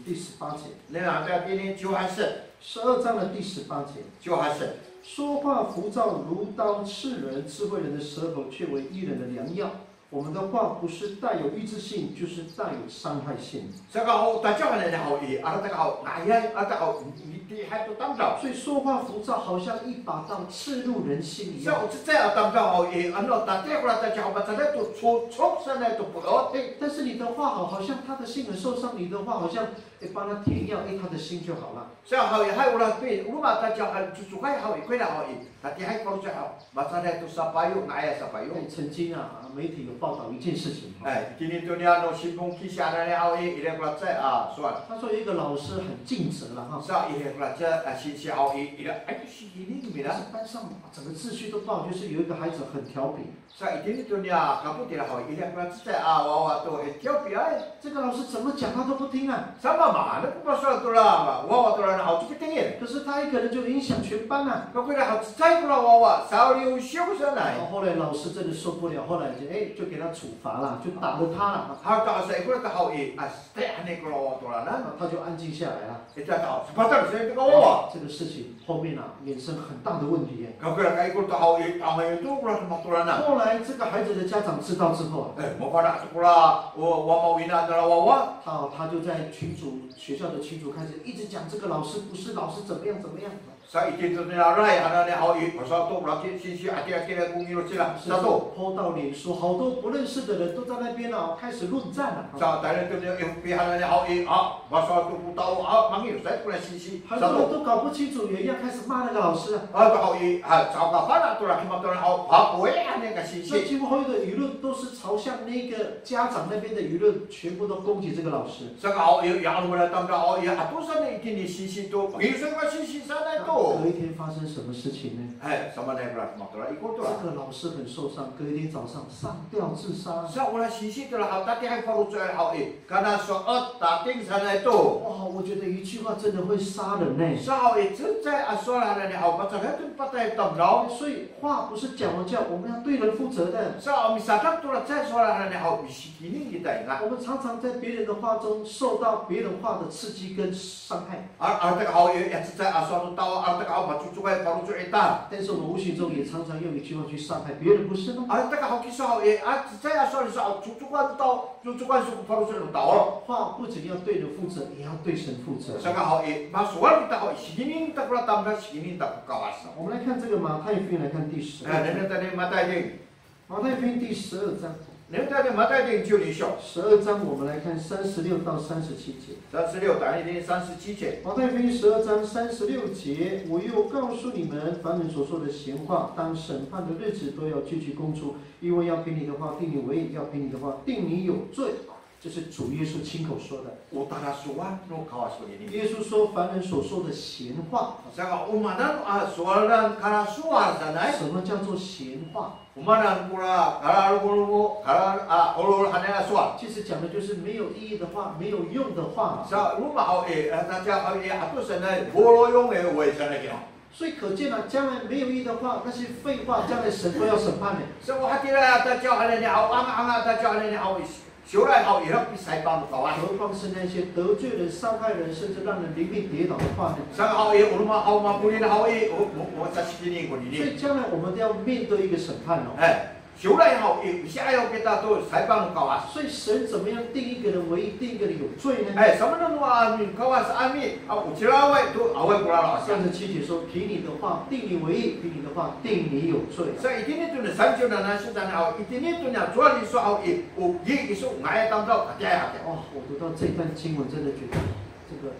第十八节。 Nina, tini ciwhase. 十二章的第十八节。 Ciwhase. 说话浮躁如刀刺人，智慧人的舌头却为愚人的良药。我们的话不是带有医治性，就是带有伤害性。 Saka o taciyaw hananay haw i, arataka haw, nga'ayay, arataka haw, mitiihay to tamdaw. 所以说话浮躁，好像一把刀刺入人心一样。 Sa o cecay a tamdaw haw i, ano tatiih kora taciyaw haw, macaday to cocok sanay to po'ot. 哎，但是你的话好，好像他的心很受伤，你的话好像，哎，帮他填药，哎，他的心就好了。 Sa haw i, hay, ora pi, o roma taciyaw haw, cocokay haw i, koira haw i, tatiihay faloco' haw, macaday to sapayo, nga'ayay sapayo. 哎，曾经啊，媒体有报道一件事情哈。 E, itini to niya no sinpon kisi hananay haw i, ira kora cecay a sowal. 他说有一个老师很尽责了哈， Sa ira kora cecay a singsi haw i, ira, ay, sikining 但 mira. 是班上整个秩序都不好，就是有一个孩子很调皮。 Sa itini to niya kapot ira haw i, ira kora cecay a wawa to, e, kiyaw piay. 这个老师怎么讲他都不听啊。 Sa mamaanen ko pasowal tora wawa tora na haw, to kitingil. 可是他一个人就影响全班啊。 Kako ira haw, cecay kora wawa, saliwsiw sanay. 哦，后来老师真的受不了，后来就哎就给他处罚了，就打了他了。 Haw to, sa ikor to haw i, a, sete hanay kora wawa toranan. 啊，他就安静下来了。 Ita to, sapatal sanay to ko wawa. 这个事情后面啊衍生很大的问题耶。 Kako ira kaikor to haw i, tangay to kora demak toranan. 后来这个孩子的家长知道之后啊， E, mafana' to kora, o, wama o ina nira wawa. 他他就在群组，学校的群组开始一直讲这个老师不是，老师怎么样怎么样。 Sa itini to niya Line hananay haw i, pasowal to kora ki, singsi, hatirakiray ko ngiro sira. 甚至 Sato. PO 到脸书，好多不认识的人都在那边啊，开始论战了。 Sa tayra to niya F B hananay haw i, a, pasowal to ko tao, a, mangiro sa kora singsi. 很多人 Sato. 都搞不清楚原因，开始骂那个老师啊。 A, to haw i, a, caho ka fana' tora kimad tora haw, a, papoy hanay ka 所以 singsi. 几乎后面的舆论都是朝向那个家长那边的舆论，全部都攻击这个老师。 Saka haw i, ya, ano mala tamdaw haw i, a, to sanay itini singsi to, pangiro sa kora singsi sanay to. 隔一天发生什么事情呢？ Hay, samaanay kora kimad tora ikor to. 这个老师很受伤，隔一天早上上吊自杀。 Sa ora singsi tora haw, tatiihay faloco' haw i, kana so'ot tating sanay to. 哇，我觉得一句话真的会杀人呢。 Sa haw i, cecay a sowal hananay haw, macaday to patay tamdaw. 所以话不是讲完就好，我们要对人负责的。 Sa haw, misadak tora cecay a sowal hananay haw, misikining kita ina. 我们常常在别人的话中受到别人话的刺激跟伤害， A, arataka haw i, ya cecay a sowal no tao, arataka haw, macocokay faloco' ita. 但是我们无形中也常常用一句话去伤害别人，不是吗？ Arataka haw kiso haw i, a cecay a sowal iso haw, cocokan tao, cocokan iso ko faloco' no tao. 话不仅要对人负责，也要对神负责。 Saka haw i, masowal kita haw i, sikining ta kora tamdaw, sikining ta ko Kawas. 我们来看这个马太福音，来看第十 E, 二章。 nengneng ta i Matay Ting. 马太福音第十二章， Nengneng ta i Matay Ting ciwni siyo. 十二章我们来看三十六到三十七节。 Sansiyo, tayni tini sansici. 马太福音十二章三十六节，我又告诉你们，凡人所说的闲话，当审判的日子都要句句供出，因为要凭你的话定你为义，要凭你的话定你有罪。这是主耶稣亲口说的。 O tarasowal no Kawas konini. 耶稣说，凡人所说的闲话， Saka o maan a sowal no karasowal sanay. 什么叫做闲话？ O maan kora karalongolongo, kara, a, olo hanay a sowal. 其实讲的就是没有意义的话，没有用的话。 Sa roma haw i, a, taca haw i, ato sanay, boloyong e, way sanay kino. 所以可见啊，将来没有意义的话，那些废话，将来神都要审判的。 Sa o hatira taca hanay ni haw, anga'anga taca hanay ni haw i, siyoray haw i, ira ko pisaipang no Kawas. 何况是那些得罪人、伤害人，甚至让人灵命跌倒的话呢？ Saka haw i, o roma haw mapolin haw i, o, o, o sasikining konini. 所以将来我们都要面对一个审判哦。 E, siyoray haw i, misi'ayaw kita to saipang no Kawas. 所以神怎么样定一个人为义，定一个人有罪呢？ E, samaanen no a, no Kawas a mi, a, o ciraway to awaay ko raraw. 三十七节说，凭你的话定你为义，凭你的话定你有罪。 Sa itini to niya sanciw nanay siw tana haw, itini to niya sowal iso haw i, o i iso nga'ay tamdaw, katiya katiya. 哇，我读到这一段经文，真的觉得这个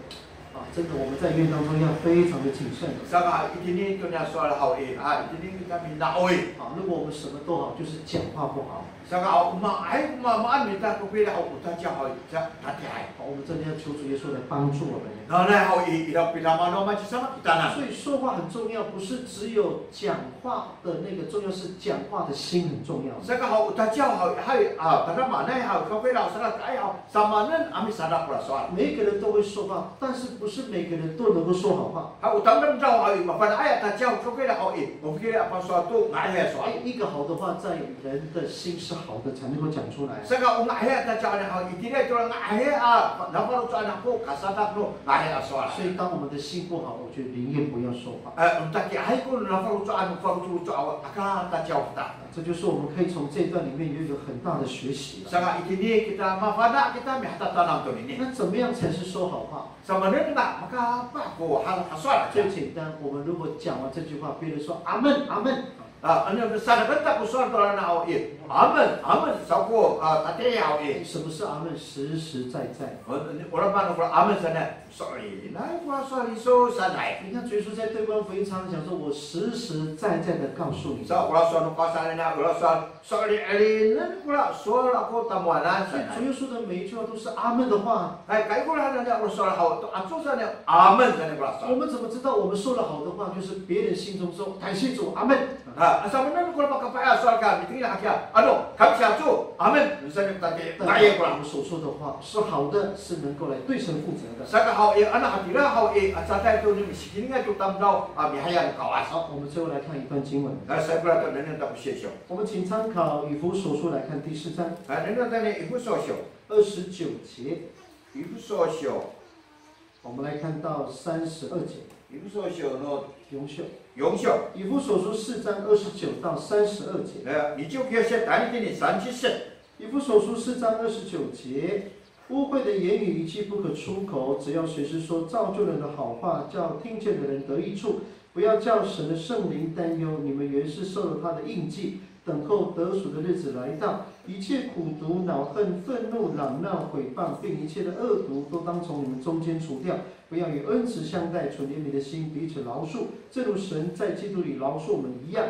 啊，真的我们在院当中要非常的谨慎。 Saka itini to niya sowal haw i, a, itini kita mina'oy. 啊，如果我们什么都好，就是讲话不好。 Saka o maan, ay, o maan mita ko pila haw o taca haw i, ca, tatiyaay. 好，我们真的要求主耶稣来帮助我们。 Nanay haw i, ira ko pila mano macisama kitanan. 所以说话很重要，不是只有讲话的那个重要，是讲话的心很重要。 Saka haw o taca haw i, hay, a, tadamaanay haw, ko pila saka ay haw, samaanen a misadak kora sowal. 每一个人都会说话，但是不是每个人都能够说好话。 Haw o tamdaw haw i, mafana'ay a taca haw, ko pila haw i, o pila a pasowal to nga'ay a sowal. 哎，一个好的话，在人的心是好的，才能够讲出来。 Saka o nga'ay a taca haw, itira to nga'ay a, nafaloco'an ko kasadak no nga'ay a sowal. 所以，当我们的心不好，我觉得宁愿不要说话。 E, o tatiyaay ko nafaloco'an, nafaloco'an, aka taca kita. 这就是我们可以从这一段里面有一个很大的学习了。 Saka itini kita mafana' kita mihatatanam tonini. 那怎么样才是说好话？ Samaanen a makapah ko ha, hasowal. 最简单，我们如果讲完这句话，别人说阿门，阿门， A, ano, saan kita ko sowal to nanay haw i, amen, amen saw ko, a, tatiyaay haw i. 什么是阿门？实实在在。 O, o, ora maan ko amen sanay, so'elinay ko sowal iso sanay. 你看主耶稣在对官福音常常讲说，我实实在在的告诉你。 Sa, ora sowal no Kawas sanay, ora sowal, so'elinay ko sowal ako tamowanan 所以主 sanay. 耶稣的每一句话都是阿门的话。 Hay, kaikor hananay ora sowal haw to, ato sanay, amen sanay ko sowal. 我们怎么知道我们说了好的话，就是别人心中说感谢主，阿门。 A, samaanen ko pakapay a sowal ka, mitengil hakiya, ano, kamsiya to, amen, misan ko tati, 但 nga'ay ko 我们所说的话是好的，是能够来对神负责的。 Saka haw i, ano hatira haw i, a, caay to no misikiningay to tamdaw, a, mihayi no Kawas. 好，我们最后来看一段经文。 A, saikola to nengneng ta ko sisiw. 我们请参考以弗所书来看第四章 A, nengneng ta i Efiso syo. 二十九节， Efiso syo. 我们来看到三十二节。 Efiso syo no 永秀， yong syo. 以弗所书四章二十九到三十二节。 E, niciw kiyo syo tayni tini sanci syo. 以弗所书四章二十九节，污秽的言语一句不可出口，只要随时说造就人的好话，叫听见的人得益处。不要叫神的圣灵担忧，你们原是受了他的印记，等候得赎的日子来到。一切苦毒、恼恨、愤怒、嚷闹、毁谤，并一切的恶毒，都当从你们中间除掉。不要以恩慈相待，存怜悯的心彼此饶恕，正如神在基督里饶恕我们一样。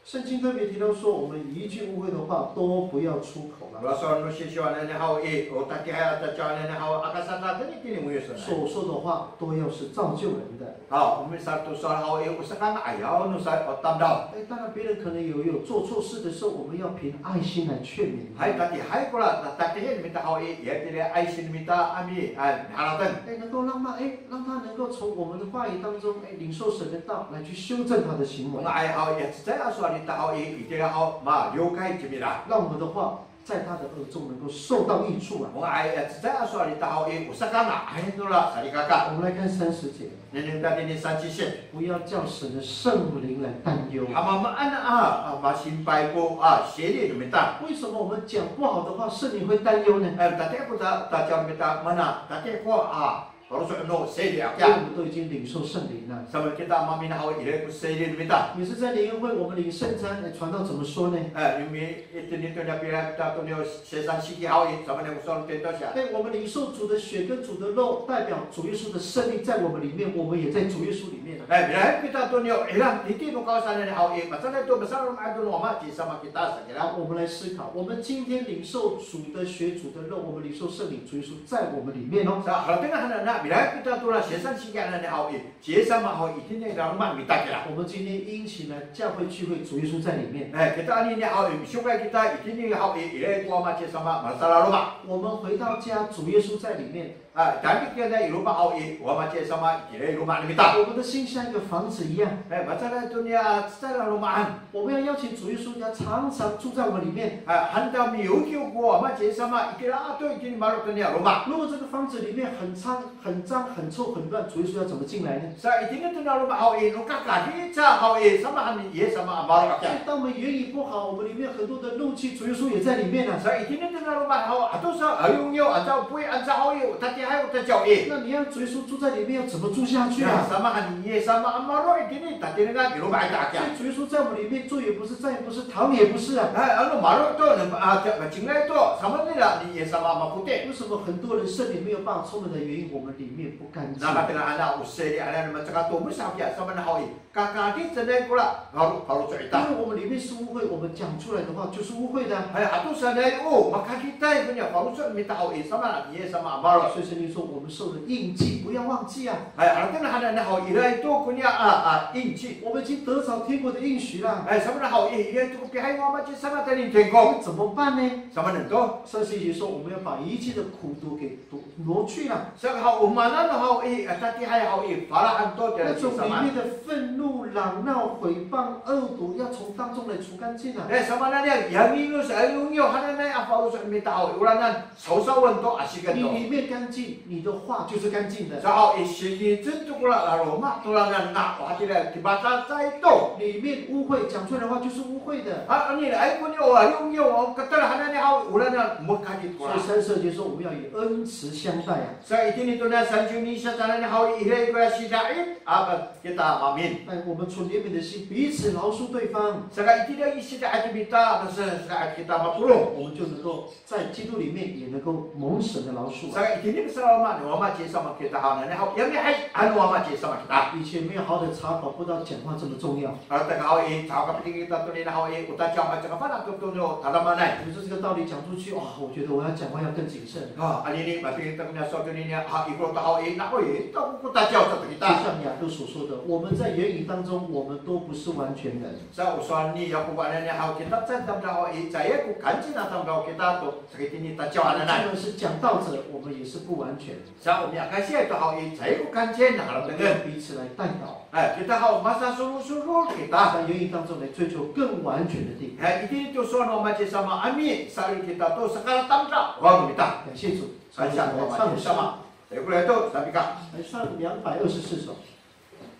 圣经特别提到说，我们一句污秽的话都不要出口了。 Ora sowal no sisiw hananay haw i, o tatiyaay a taca hananay haw, aka saka tini tini ngoyos sanay. 所说的话都要是造就人的。 Haw, o misal to sowal haw i, o sakanga'ayaw no sa, o tamdaw. 哎，当然别人可能有有做错事的时候，我们要凭爱心来劝勉他。 Hay, tatiyaay kora, tatiyaay mita haw i, ya tira aysin mita a mi, a, harateng. 哎，能够让他，哎，让他能够从我们的话语当中，哎，领受神的道，来去修正他的行为。 Nga'ay haw i, ya cecay a sowal ita haw i, itira haw, ma, 了解 cingra. 让我们的话在他的耳中能够受到益处啊。 Nga'ay, ya cecay a sowal ita haw i, o sakanga'ay nora salikaka. 我们来看三十节， Nengneng ta tini sanci syo. 不要叫神的圣灵来担忧。 Hamamaan a, a, masimpay ko, a, sini no mita. 为什么我们讲不好的话，圣灵会担忧呢？ E, tatiyaay ko ta, taca no mita, mana, tatiyaay ko, a, faloco' no seyli hakiya. 因为我们都已经领受圣灵了。 Samaan kita mamin haw i, ira ko seyli no mita. 每次在联谊会，我们领圣餐，哎，传道怎么说呢？ E, yo mi, itini to niya pilahep kita to niya sisan siki haw i, samaan ko sowal to siya. 哎，我们领受主的血跟主的肉，代表主耶稣的生命在我们里面，我们也在主耶稣里面了。 E, pilahep kita to niya irang titi no Kawas hananay haw i, masaday to masalaloma'an to no Wama ci Yis sama kita saan kira. 我们来思考，我们今天领受主的血、主的肉，我们领受圣灵，主耶稣在我们里面哦。 Sa, harateng hananay, pilahep kita to na sisan siki hananay haw i, ci Yis sama haw i, itini i laloma' no mita kira. 我们今天殷勤来教会聚会，主耶稣在里面。 E, kita anini haw i, misiwkay kita itini haw i, ira ko Wama ci Yis sama masalaloma'. 我们回到家，主耶稣在里面。 A, tayni kita i loma' haw i, Wama ci Yis sama itira i loma' no mita. 我们的心像一个房子一样。 E, masaday to niya cecay a laloma'an. 我们要邀请主耶稣，要常常住在我们里面。 A, han ta miyokiw ko Wama ci Yis sama itira to itini maro' to niya loma'. 如果这个房子里面很脏、很脏、很臭、很乱，主耶稣要怎么进来呢？ Sa itini to niya loma' haw i, no kakadica haw i, samaan ni Yis sama a maro' hakiya. 所以当我们言语不好，我们里面很多的怒气，主耶稣也在里面啊。 Sa itini to niya loma' haw, ato sa, ayongyo, anca o poy, anca haw i, o tatiihay, o taciyaw i. 那你让主耶稣住在里面，要怎么住下去啊？ Samaan ni Yis sama a maro' itini, tatirengan i loma' ita hakiya. 所以主耶稣在我们里面，坐也不是，站也不是，躺也不是啊。 A, ano maro' to, nem, a, ca, macingay to, samaan nira ni Yis sama a mafoti'. 为什么很多人圣灵没有办法充满的原因，我们里面不干净。 Nakatengahan a, o seyli hananay, macaka to, masa hakiya, samaan haw i, kakadicanay kora, ngaro faloco' ita. 因为我们里面是污秽，我们讲出来的话就是污秽的。 Hay, ato sanay, o makaditay ko niya faloco' mita haw i, samaan ni Yis sama a maro'. 所以圣经说，我们受了印记，不要忘记啊。 Hay, harateng hananay haw i, ira to ko niya a, a, 印记. 我们已经得着天国的应许了。 Hay, samaan haw i, ira to ko pihaen no Wama ci Yis sama tayni i tingkok. 怎么办呢？ Samaan to? 圣经说，我们要把一切的苦毒给挪去了。 Saka haw, o maan haw i, a, tatiihay haw i, falahen to, 那种里面的愤怒、嚷闹、毁谤、恶毒，要从当中来除干净啊。 E, samaan nira, ya ngingos, a, ayongyo hananay a faloco' mita haw i, oranan sawsawen to, asiken to. 你里面干净，你的话就是干净的。 Sa haw i, sinicen to kora laloma' to, oranan nga, o hatira kipacacay to. 里面污秽，讲出来的话就是污秽的。 A, anini, ay ko niya, o, ayongyo, o, keter hananay haw i, oranan makadit kora. 所以三十二节说，我们要以恩慈相待啊。 Sa itini to niya sanciw ni sica hananay haw i, ira ko sida'it, a, kita mamin. 哎，我们存怜悯的心，彼此饶恕对方。 Saka itira i sida'it mita, a, sida'it kita mapolong. 我们就能够在基督里面也能够蒙神的饶恕啊。 Saka itini i salaloma' no Wama ci Yis sama kita hananay haw, ya mihaen no Wama ci Yis sama kita. 以前没有好的查考，不知道讲话这么重要。 Harateng haw i, caho kapitengil kita tonini haw i, o taciyaw a caka fana' to tonini o tadamaanay. 可是这个道理讲出去，哇，我觉得我要讲话要更谨慎。 A, anini, mapitengil to koniya sowal tonini, a, ikor to haw i, na'oy, to ko taciyaw sato kita. 就像雅各所说的，我们在言语当中，我们都不是完全人。 Sa o sowal ni Yakobo hananay haw, kita caay tamdaw haw i, caay ko kancin a tamdaw kita to, sakitini taciyaw hananay. 我们是讲道者，我们也是不完全。 Sa o miyakasiay to haw i, caay ko kancin a haratengen. 我们要彼此来代祷。 E, kita haw masasorosorod kita. 在言语当中来追求更完全的地步。 E, itini to sowal no Wama ci Yis sama a misa'osi kita to sakalatamdaw no mita. 感谢主， Kansiya to Wama ci Yis sama. Saikoray to sapika. 来唱两百二十四首。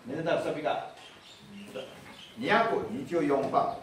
Minengneng sapika. Niyako niciw yon pa.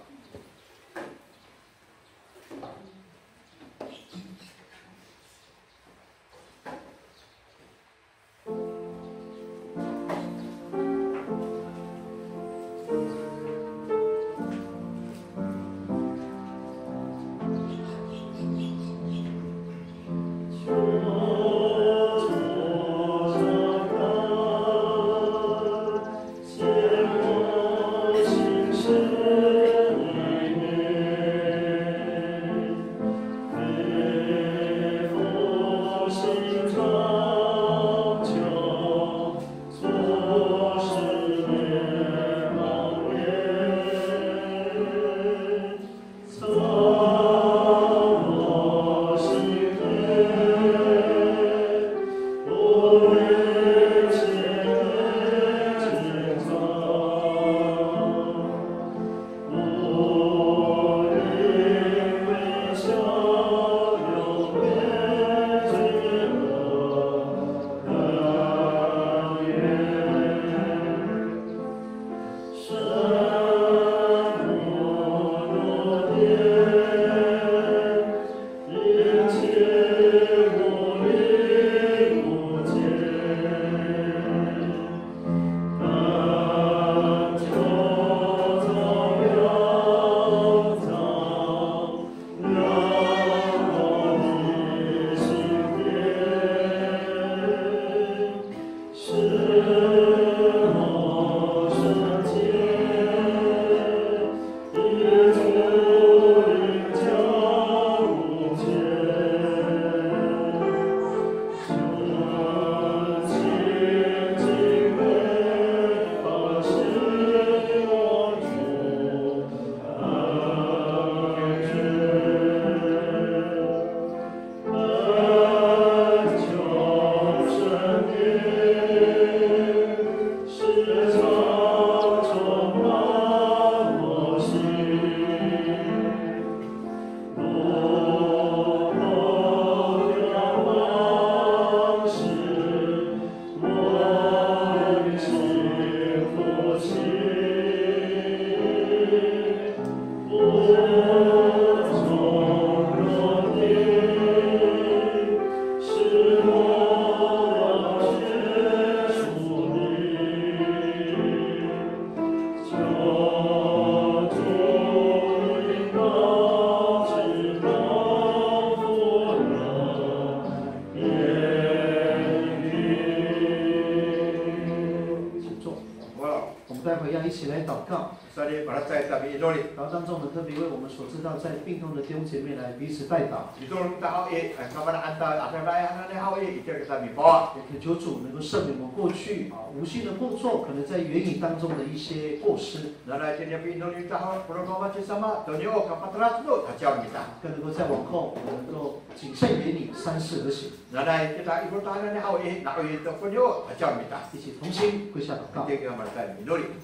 待会要一起来祷告。 Sowal i, malacecay kita miinoli. 祷告当中，我们特别为我们所知道在病痛的弟兄姐妹来彼此代祷。 Mitolon kita haw i, a, kafana'an ta, a, kafana'an haw i, itira kita mipawa. 也恳求主能够赦免我们过去啊无心的过错，可能在言语当中的一些过失。 Nanay itira piinoli kita haw, ko no Mama ci Yis sama, toniya o kapatelac no tahaciyaw no mita. 更能够在往后，我们能够谨慎言语，三思而行。 Nanay kita i, ko tahanan haw i, na'oy to koniya o tahaciyaw no mita. 一起同心跪下祷告。 Itira kita malacecay miinoli.